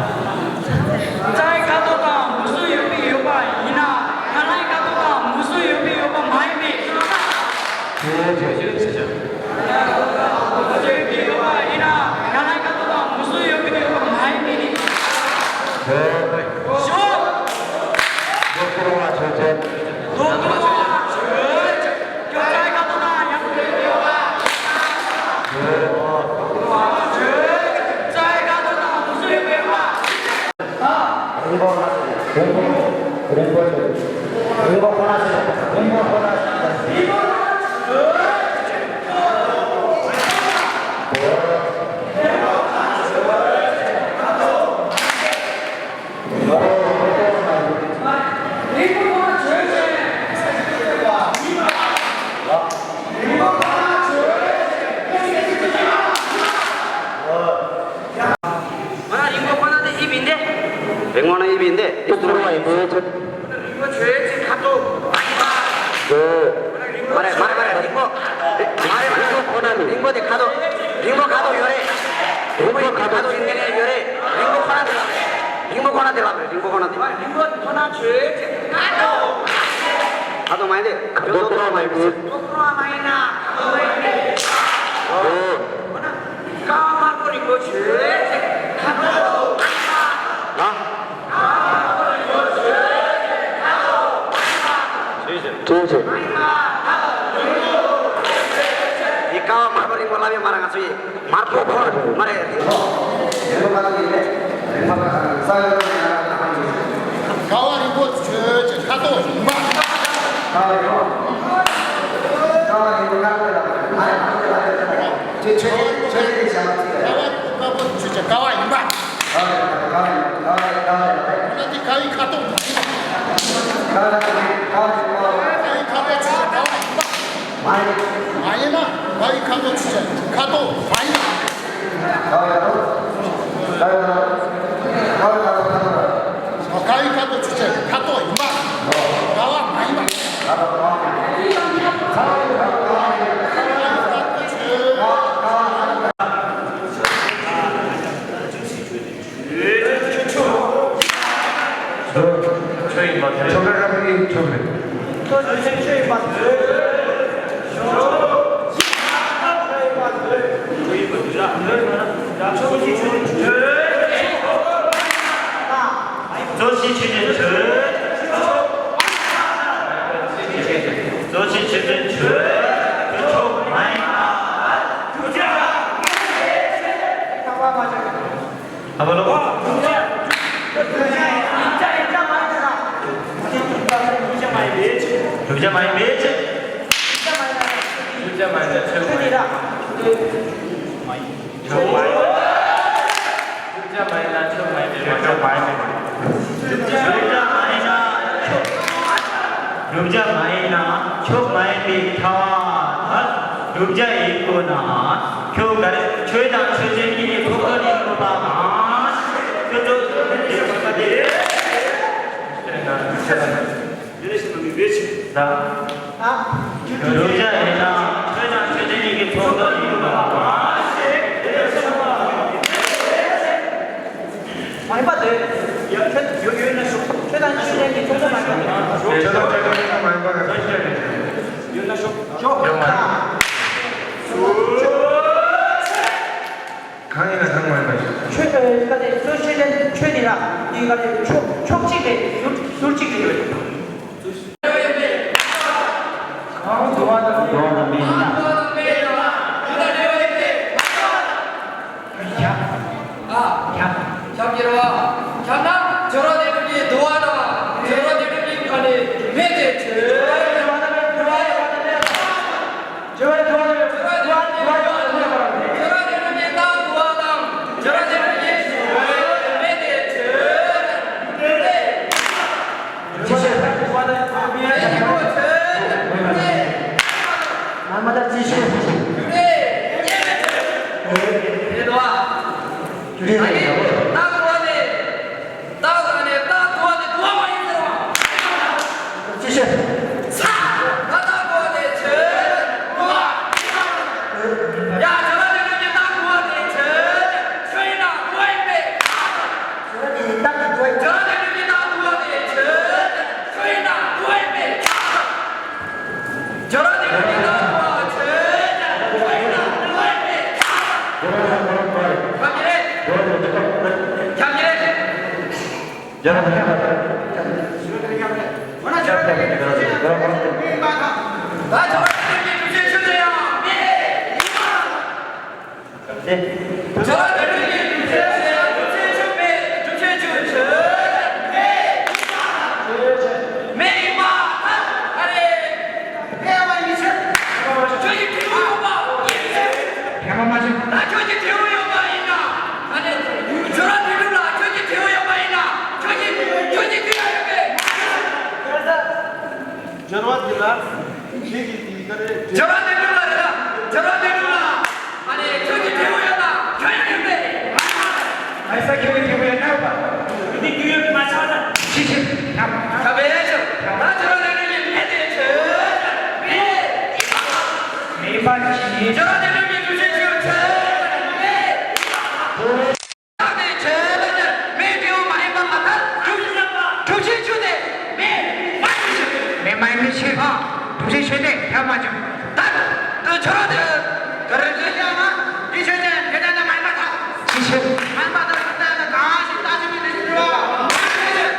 རྩ་བའི་བཀའ་སློབ་དང་མུ་གསུམ་ཡོད་པའི་ཡོད་པ་ཡིན་ན། ང་རང་གི་བཀའ་སློབ་དང་མུ་གསུམ་ཡོད་པའི་ཡོད་པ་མ་ཡིན་པས། མུ་གསུམ་ཡོད་པའི་ཡོད་པ་ཡིན་ན། ང་རང་གི་བཀའ་སློབ་དང་མུ་གསུམ་ཡོད་པའི་ཡོད་པ་མ་ཡིན་པས། ཞོག །རྡོ་རྡོ་བ་ཆོས་ཅན། རྡོ་རྡོ་བ་ཆོས་ཅན། རིན་པོ་ཆེ། རིན་པོ་ཆེ། རིན་པོ་ཁོ་ན་ཆེ། རིན་པོ་ཁོ་ན་ཆེ། ང་རང་རིན་པོ་ཁོ་ན་དེ་ཨི་བིན་དེ། རིན་པོ་ན་ཨི་བིན་དེ། ཨི་ཚུར་བ་ཡིན་དེ་ཚུར། རིན་པོ་ཆོས་ཅན་ཁ་དོག་མ་ཡིན་པ། ཨོ། མ་རེད་མ་རེད་མ་རེད་རིན་པོ། མ་རེད་མ་རེད། རིན་པོ་ཁོ་ན་ནི། རིན་པོ་དེ་ཁ་དོག་རིན་པོ་ཁ་དོག་ཡོད་རེད། རིན་པོ་ཁ་དོག་རིན་པོ་ཡོད་རེད། རིན་པོ་ཁོ་ན་དེ་ལབ་རེད། རིན་པོ་ཁོ་ན་དེ་ལབ་རེད། རིན་པོ་ཁོ་ན་དེ། རིན་པོ་ཁོ་ན་ཆོས་ཅན་ཁ་དོག་མ་ཡིན་པས། ཁ་དོག་མ་ཡིན་ཏེ། ཁ་དོག་ཁོ་ན་མ་ཡིན་པས། ཁ་དོག་ཁོ་ན་མ་ཡིན་ན་ཁ་དོག་མ་ཡིན་པས། ཨོ། ཀ་དམར་པོ་རིན་པོ་ཆེ། ལ། ཅེས་བྱ། འདི་ཀ་བ་དམར་པོ་རིན་པོ་ལབ་ཡོད་མ་རེད། ང་ཚོ་ཡི་དམར་པོ་ཁོ་མ་རེད། རིན་པོ། རིན་པོ་ག་ལ་ཡིན་ལེ། རིན་པོ་ག་ས་ཡོད་ན་ཡང་ལ་ཡིན། ཀ་བ་རིན་པོ་ཆེ་ཁ་དོག་ཡིན་པ། ཀ་བ་རིན་པོ། ཀ་བ་རིན་པོ་ལ་ལ་ལ་ལ་ལ་ལ་ལ་ལ་ལ། ཅེས་ཆོས་ཆོས་ཆོས། ཀ་བ་ཡིན་པ། ཀ་བ་ཡིན་པ། ཀ་བ་ཡིན་པ། ཀ་བ་ཡིན་པ། ཀ་བའི་ཁ་དོག་མ་ཡིན་པ། ཀ་བའི་ཁ་དོག་ཅི་ཟེར། ཀ་བ་ཡིན་པ། མ་ཡིན། མ་ཡིན་ན་ཀ་བའི་ཁ་དོག་ཅི་ཟེར། ཁ་དོག་མ་ཡིན་པ། ཀ་བའི་ཁ་དོག་ཀ་བའི་ཁ་དོག་ཀ་བའི་ཁ་དོག་ཀ་བའི་ཁ་དོག་ཀ་བའི་ཁ་དོག་ཅི་ཟེར། ཁ་དོག་ཡིན་པ། ཀ་བ་མ་ཡིན་པ། ཀ་བ་མ་ཡིན་པ། ཆོས་ཡིན་པ་དེ། ཆོ་ག་ར་བའི་ཆོས་རེད། ཆོས་ཡིན་པ་དེ། ཨ་བ་ལོ། བསླུ་བྱ་མ་ཡིན་པའི་ཕྱིར། བསླུ་བྱ་མ་ཡིན་ན་ཆོས་མ་ཡིན། ཆོས་མ་ཡིན། བསླུ་བྱ་མ་ཡིན་ན་ཆོས་མ་ཡིན་པས་མ་ཆོག་པ། བསླུ་བྱ་མ་ཡིན་ན་ཆོས། བསླུ་བྱ་མ་ཡིན་ན་ཆོས་མ་ཡིན་པའི་ཁྱབ་པ་ལྟར། བསླུ་བྱ་ཡིན་དགོས་ན། ཁྱོད་ག་རེ། ཆོས་དང་ཆོས་ཅན་གཉིས་ཀྱི་ཚོགས་བསྡོམས་ཡིན་དགོས་པ་དང་། ཁྱོད་ཚོ་ཡིན་དགོས་པ་དེ། བསླུ་བྱ་ཡིན་ན་ཆོས་མ་ཡིན་པའི་ཕྱིར། བསླུ་བྱ་ཡིན་ན་ཆོས་དང་ཆོས་ཅན་གཉིས་ཀྱི་ཚོགས་བསྡོམས་ཡིན་དགོས་པ་དང་། མ་ཡིན་པ་དེ། ཡ། ཆོས་ཡོད་ཡོད་ན་ཤོག་ཆོས་དང་ཆོས་ཅན་གྱི་ཚོགས་བསྡོམས་མ་ཡིན་པ། ཆོས་དང་ཆོས་ཅན་གྱི་ཚོགས་བསྡོམས་མ་ཡིན་པ། ཡོད་ན་ཤོག་ཤོག་ཡོད་མ་ཡིན། གང་ཡིན་ན་གང་མ་ཡིན་པ་ཡིན། ཆོས་ཨ། ག་དེ་ཆོས་ཆོས་ཅན་ཆོས་དེ་ར་དེ་ག་དེ་ཕྱོགས་ཕྱོགས་གཅིག་རེད། ཟུར་ཟུར་གཅིག་རེད། གང་དུ་བ་དང་དུ་བ་དང་མེད་ན། ཁྱབ། ཨ། ཁྱབ། ཁྱབ་ཀྱི་རེད་བ། ཁྱབ་ན་སྦྱོར་བ་དེ་རུ་གྱི་དུ་བ་དང་སྦྱོར་བ་དེ་རུ་གྱི་ག་ནི་མེད་དེ་ཆོས། སྦྱོར་བ་དེ་རུ་གྱི་རྟགས་དུ་བ་དང་སྦྱོར་བ་དེ་རུ་གྱི་མེད་དེ་ཆོས། སྦྱོར་བ་དེ་རུ་གྱི་རྟགས་དུ་བ་ཆོས་ཅན། ཆོས་ཅན། ཁྱབ་ཀྱི་རེད། ཁྱབ་ཀྱི་རེད། ད་སྦྱོར་བ་དེ་རུ་གྱི་སྒྲུབ་བྱེད་ཆོས་ཅན་ཡང་མེད། སྦྱོར་བ་དེ་རུ་གྱི་སྒྲུབ་བྱེད་ཆོས་ཅན་ཡང་སྒྲུབ་བྱེད་ཆོས་ཅན་མེད། མེད་ཡིན་པ་ལྟར། ཨ་རེ། མེད་པ་ཡིན་ཕྱིར། ཁྱོད་ཀྱི་འབྲས་བུ་ཡོད་པ་ཡིན་ཕྱིར། ཡོད་པ་མ་ཤེས། ད་ཁྱོད་ཀྱི་འབྲས་བུ་ཡོད་པ་ཡིན་ན། ཨ་ནི། སྦྱོར་བ་དེ་སྒྲུབ་ལ་ཁྱོད་ཀྱི་འབྲས་བུ་ཡོད་པ་ཡིན་ན། ཁྱོད་ཀྱི་ཁྱོད་ཀྱི་འབྲས་བུ་ཡོད་པས། སྦྱོར་བ་དེ་ལ་ཁྱེད་ཀྱི་དེ་ག་རེ། སྦྱོར་བ་དེ་སྒྲུབ་ལ་རེད་ལ། སྦྱོར་བ་དེ་སྒྲུབ་ལ། ཨ་ནི་ཁྱོད་ཀྱི་འབྲས་བུ་ཡོད་ན་ཁྱོད་ཡང་ཡོད་པས། མ་ས་ཁྱོད་ཀྱི་འབྲས་བུ་ཡོད་ན་ཡོད་པ། འདི་རྒྱུ་ཡོད་མ་ཆགས་ན་ཕྱི་ཕྱིར་ཁྱབ། ཁྱབ་པའི་ཕྱིར། ད་སྦྱོར་བ་དེ་སྒྲུབ་ཀྱི་མེད་དེ་ཆོས་ཅན་མེད། མེད་པ་ཅིག་སྦྱོར་བ་དེ་སྒྲུབ་ཀྱི་སྒྲུབ་བྱེད་ཆོས་ཅན་མེད། ཆོས་ཅན་མེད། འབྲས་བུ་མ་ཡིན་པ་མ་ཐལ། སྒྲུབ་བྱེད་ཆོས་དེ་མེད་མ་ཡིན་ཕྱིར། མེད་མ་ཡིན་ཕྱིར། སྒྲུབ་བྱེད་ཆོས་དེ་ཁྱབ་མ་བྱུང་། ད་དུ་ཆོས་དེ་ག་རེ་ཆོས་ཅན་ན་འདི་ཆོས་ཅན་དེ་ལྟ་ན་མ་ཡིན་པ་ཐལ། ཅི་ཕྱིར། མ་ཡིན་པ་ཐལ་ལྟ་ན་གང་ཞིག་ལྟ་ཞིག་མི་འདི་ཞིག་རོ།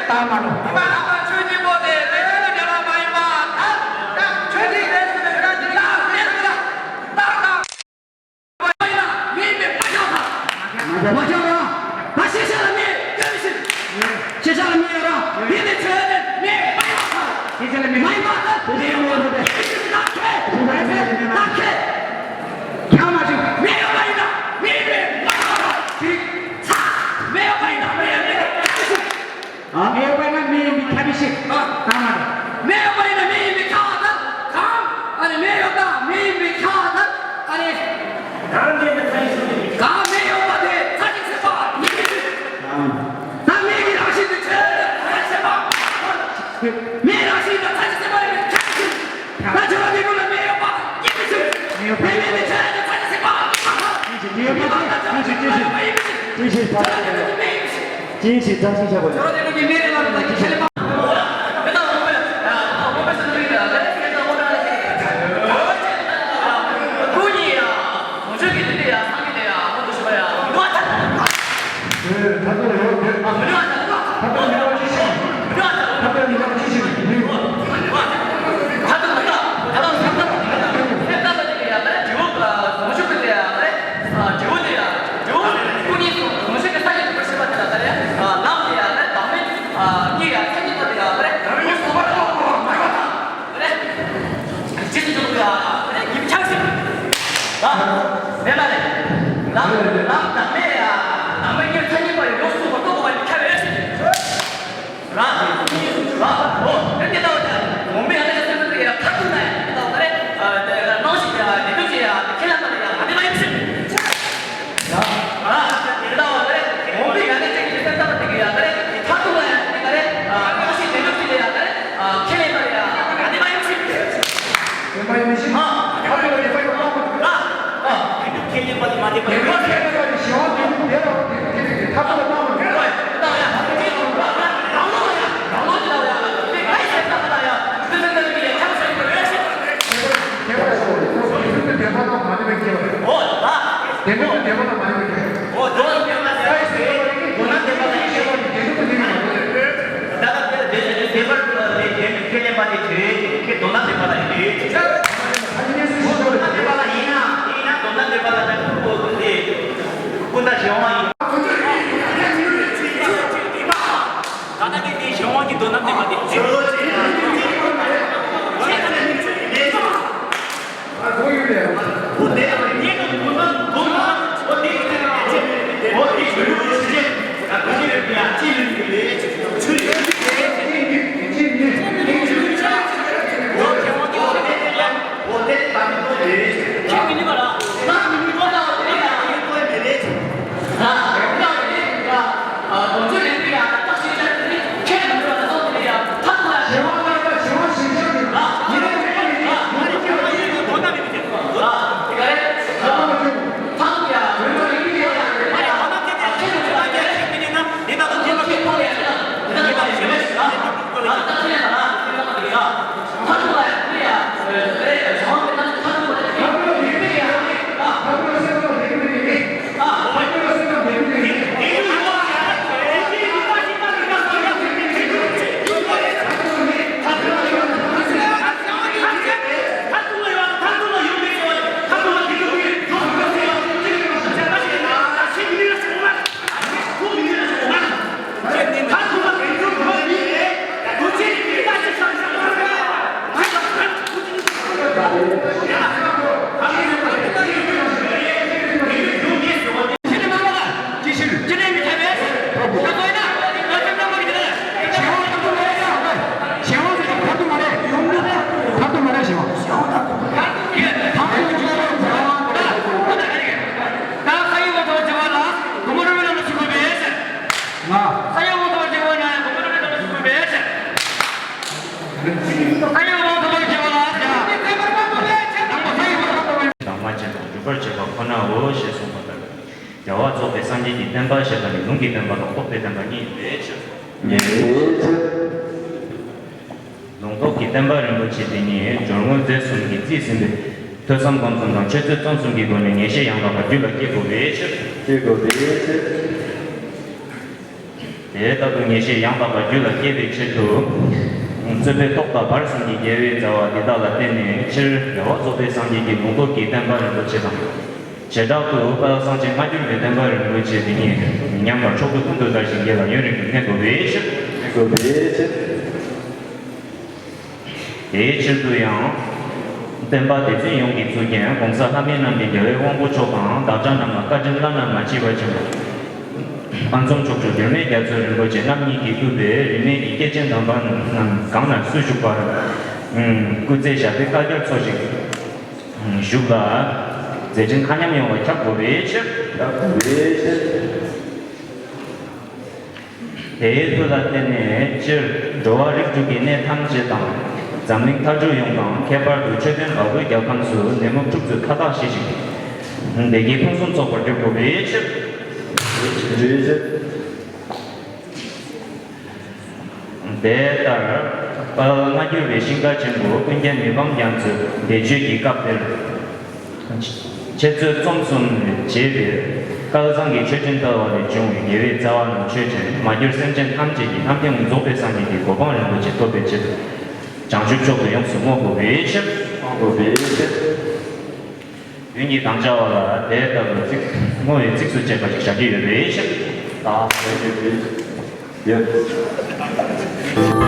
རྟགས་མ་ནོར། མ་ཡིན་པ་ཆོས་ཀྱི་སྒོ་དེ་ལས་ཆོས་དེ་འབྲེལ་བ་མ་ཡིན་པ་ཐལ། ད་ཆོས་དེ་ལས་ཆོས་དེ་འབྲེལ་བ་ཅི་ལ་ལས་ཆོས་ལ་རྟགས་དང་། མ་ཡིན་ན་མེད་པས་མ་ཁྱབ་པ། མ་ཁྱབ་པ། ད་ཤེས་བྱ་ལ་མེད་སྐྱོན་ཞིག་ཤེས་བྱ་ལ་མེད་ཡོད་ར། དེ་ནི་ཆོས་ཅན་མེད་མ་ཡིན་པ་ཐལ། ཤེས་བྱ་ལ་མེད་མ་ཡིན་པ་ཐལ། དེ་ཡང་མེད་པ་རེད། རྟགས་ཁས། རྟགས་ཁས། ཁྱབ་མ་བྱུང་། མེད་ཡོད་པ་ཡིན་ན་མེད་པས་མ་ཁྱབ་པ་ཞིག་མེ་ཡོད་པ་ཡིན་ན་མེ་ཡིན་པའི་ཁྱབ་པའི་ཕྱིར། ཨ། གང་མ་རེད། མེ་ཡོད་པ་ཡིན་ན་མེ་ཡིན་པའི་ཁྱབ་པ་དང་། གང་། ཨ་ནི་མེ་ཡོད་པ་མེ་ཡིན་པའི་ཁྱབ་པ་དང་། ཨ་ནི། གང་མེ་ཡིན་ན་མཚན་ཉིད་ཟེར་གྱི། གང་མེ་ཡོད་པ་དེ་མཚན་ཉིད་ཟེར་བ་ཡིན་པའི་ཕྱིར། ད་མེ་ཡི་རང་བཞིན་དེ་ཆོས་ཅན། མཚན་ཉིད་ཟེར་བ། མེ་ཡི་རང་བཞིན་དེ་མཚན་ཉིད་ཟེར་བ་ཡིན་པའི་ཁྱབ་པའི་ཕྱིར། ད་ཁྱོད་རང་གི་ལུགས་ལ་མེ་ཡོད་པ་ཡིན་པའི་ཕྱིར། མེ་ཡོད་པ་མེ་ཡིན་པའི་ཕྱིར་ནི་ཚ་ཞིག་བྱེད་པ། ཅི་ཞིག་ཅི་ཞིག་ཅི་ཞིག་ཅི་ཞིག་ཅི་ཞིག་ཅི་ཞིག་ཅི་ཞིག་ཅི་ཞིག་ཅི་ཞིག་ཅི་ཞིག་ཅི་ཞིག་བྱ་བ་ཡིན། ཁྱོད་རང་ཚོ་གི་མེ་ལ་ལ་ཅི་ཞིག་ལ། ད་དུང་ཡོད་དེ། ད་དུང་ཡོད་ཅི་ཞིག་ད་དུང་ཡོད་ཅི་ཞིག་ད་དུང་ཡོད་ཅི་ཞིག་རེད། རྗེས་སུ་འཇུག་པ་ཡིན་པ་རེད། ཉིད་ཆགས་ཤིང་། ལ། མེད་པ་རེད། ལམ་བདག་མེད་ཡ། བདག་མེད་ཉིད་མཚན་ཉིད་པ་ཡི་ལོགས་སུ་མ་རྟོགས་པ་ཡི་ཁྱབ་པའི་ཕྱིར། ར། ར། འོ། དེ་འདྲ་བ་ཅན་ངོམས་པའི་ཡང་དེ་ལ་སེམས་ཙམ་དེ་ཡང་མཐར་ཐུག་ན་ཡང་དེ་འདྲ་བ་རེད། སྣང་ཞིང་དེ་ཡང་ལས་སྒྲིབ་ཅན་ཡང་ཁས་ལེན་པ་དེ་ཡང་མ་བདེན་པ་ཡིན་ཕྱིར། ཡ། ཨ། དེ་ལྟ་བ་རེད། ངོམས་པའི་ཡང་ནི་ཅིག་གིས་སེམས་ཙམ་པ་དེ་གི་ཡང་རེད། མཐར་ཐུག་ལ་ཡང་དེ་ག་རེད། ཨ། ཀ་ཤི་དེ་ལུགས་ཀྱི་ལས་ཡང་རེད། ཨ། ཁས་ལེན་པ་རེད། ཡང་མ་བདེན་པ་ཡིན་ཕྱིར། བདེན་པ་ཡིན་ཕྱིར། ཨ། ཁ་ཐུག་ལ་བདེན་པ་ཡིན་པ་ལ། ཨ། ཨ། དེ་ལུགས་ཁས་ལེན་པ་དེ་མ་བདེན་པ་ཡིན། དེ་ལུགས་ཁས་ལེན་པ་དེ་གཞན་དབང་དེ་ལུགས་དེ་ལ་དེ་ལུགས་ཁས་ལེན་དེ་མཐར་ཐུག་ལ་བཏང་བ་རེད། ཨ། ད་ཡང་དེ་ལུགས་རང་ལུགས་ལ་ཡང་རང་ལུགས་ཀྱི་ལ་ཡང་དེ་ག་ཡི་སེམས་ཙམ་པ་ལ་ཡང་དེ་སེམས་ཙམ་གྱི་ཡང་ཁྱབ་ཟེར་གྱི་རེད། ཁྱད་པར་ཞིག་ཡོད་རེད། ཁོ་ཚོ་ཡིན་དུས་བདེན་པ་དང་མ་བདེན་པའི་ཁྱད་པར་རེད། འོ་ད། བདེན་པ་དང་བདེན་པ་དང་མ་ཡིན་པའི་ཁྱད་པར་རེད། འོ་དོན་བདེན་པ་དང་ཁ་ཡི་སེམས་ཙམ་པ་ཡིན་གྱི་དོན་དམ་བདེན་པ་དང་ཁྱད་པར་རེད། བདེན་པ་དང་བདེན་པ་མ་ཡིན་པའི་ཁྱད་པར་རེད། ད་ལྟ་དེ་ལ་བདེན་པར་བདེན་པའི་ཁས་ལེན་པ་དེ་དུས་ཁྱེད་དོན་དམ་བདེན་པ་དང་ཡིན་དུས། ཁྱེད་དོན་དམ་བདེན་པ་ལ་ཡིན་ན་ཡིན་ན་དོན་དམ་བདེན་པ་ལ་ད་ཁུར་པོ་དེ་ཀུན་ད་གཞན་དབང་ཡིན། ད་ལྟ་གི་དེ་གཞན་དབང་གི་དོན་དམ་བདེན་པ་དེ། དང་མ་བྱས་པར་སྒྲུབ་པར་བྱེད་པ་ཁོ་ནའོ་ཞེས་གསུངས་པ་ལྟར། རྒྱལ་བ་རྫོགས་པའི་སངས་རྒྱས་ཀྱི་བསྟན་པ་ཞེས་པ་ནི་ལུང་གི་བསྟན་པ་དང་རྟོགས་པའི་བསྟན་པ་གཉིས་ཡོད་པའི་ཕྱིར། ལུང་རྟོགས་ཀྱི་བསྟན་པ་རིན་པོ་ཆེ་དེ་ཉིད་སྦྱོར་དངོས་རྫས་གསུམ་གྱིས་རྩིས་ཟིན་པའི་ཐོས་བསམ་སྒོམ་གསུམ་དང་འཆད་རྩོད་རྩོམ་གསུམ་གྱི་སྒོ་ནས་ངེས་ཤེས་ཡང་དག་པ་རྒྱུད་ལ་སྐྱེ་དགོས་པའི་ཕྱིར། སྐྱེ་དགོས་པའི་ཕྱིར། དེ་ལྟར་དུ་ངེས་ཤེས་ཡང་དག་པ་རྒྱུད་ལ་སྐྱེ་བའི་ཕྱིར་དུ། རྩོད་པའི་རྟོག་པ་བར་གསུམ་གྱི་དགེ་བའི་རྩ་བ་འདི་དག་ལ་བརྟེན་ནས་སྤྱིར་རྒྱལ་བ་རྫོགས་པའི་སངས་རྒྱས་ཀྱི་ལུང་རྟོགས་ཀྱི་བསྟན་པ་རིན་པོ་ཆེ་དང་། བྱེ་བྲག་ཏུ་དཔལ་སངས་རྒྱས་སྔ་འགྱུར་བའི་བསྟན་པ་རིན་པོ་ཆེ་འདི་ཉིད་མི་ཉམས་པར་མཆོག་ཏུ་ཀུན་ཏུ་དར་ཞིང་རྒྱས་པར་ཡུན་རིང་དུ་གནས་དགོས་པའི་ཕྱིར། གནས་དགོས་པའི་ཕྱིར། དེའི་ཕྱིར་དུ་ཡང་། བསྟན་པ་སྡེ་ཚན་ཡོངས་ཀྱི་གཙུག་རྒྱན་༸གོང་ས་ལྷ་མིའི་རྣམ་རྒྱལ་རྒྱལ་བའི་དབང་པོ་མཆོག་དང་བདག་ཅག་རྣམས་ལ་བཀའ་དྲིན་བླ་ན་མ་མཆིས་པ་ཆེན་པོ། ཨ་འཛོམས་ཕྱོགས་བཅུ་མགོན་མེད་རྒྱ་མཚོ་རིན་པོ་ཆེ་རྣམ་གཉིས་ཀྱིས་བཀུར་བའི་རིས་མེད་ཀྱི་སྐྱེས་ཆེན་དམ་པ་རྣམས་གང་ན་སུ་བཞུགས་པར་སྐུ་ཚེ་ཞབས་པད་བསྐལ་བརྒྱར་འཚོ་ཞིང་བཞུགས་ལ། མཛད་འཕྲིན་མཁའ་མཉམ་ཡོང་བར་ཁྱབ་དགོས་པའི་ཕྱིར། ཁྱབ་དགོས་པའི་ཕྱིར། དེའི་མཐུ་ལ་བརྟེན་ནས་སྤྱིར་འགྲོ་བ་རིགས་དྲུག་གི་གནས་ཐམས་ཅད་དང་། འཛམ་གླིང་མཐའ་གྲོལ་ཡོངས་དང་ཁྱད་པར་དུ་མཆོད་རྟེན་བ་སྤུའི་རྒྱལ་ཁམས་སུ་ནད་མུག་འཁྲུག་རྩོད་མཐའ་དག་ཞི་ཞིང་། བདེ་སྐྱིད་ཕུན་སུམ་ཚོགས་པར་འགྱུར་དགོས་པའི་ཕྱིར། དེ་ལྟར་དཔལ་སྔ་འགྱུར་བའི་ཤིང་རྟ་ཆེན་པོ་ཀུན་མཁྱེན་མི་ཕམ་རྒྱ་མཚོས་བཟླས་བརྗོད་ཀྱི་སྐབས་དེར། འཆད་རྩོད་རྩོམ་གསུམ་ལས་བྱེད་པའི་སྐལ་བཟང་གི་མཆོད་སྤྲིན་བསྟར་བ་ལས་བྱུང་བའི་དགེ་བའི་རྩ་བ་རྣམས་ཆོས་ཅན། མ་གྱུར་སེམས་ཅན་ཐམས་ཅད་ཀྱི་ལྷ་མཁྱེན་རྫོགས་པའི་སངས་རྒྱས་ཀྱི་གོ་འཕང་རིན་པོ་ཆེ་ཐོབ་པའི་ཆེད་དུ། བྱང་ཆུབ་མཆོག་ཏུ་ཡོངས་སུ་བསྔོ་དགོས་པའི་ཕྱིར། བསྔོ་དགོས་པའི་ཕྱིར། དུས་གཉིས་དང་བཅས་པ་ལ་དེ་ལྟ་བུའི་ཚིག་བསྔོ་བའི་ཚིགས་སུ་བཅད་པ་ཞིག་བྱ་རྒྱུ་ཡོད་པའི་ཕྱིར། ད་བྱ་རྒྱུ་ཡོད།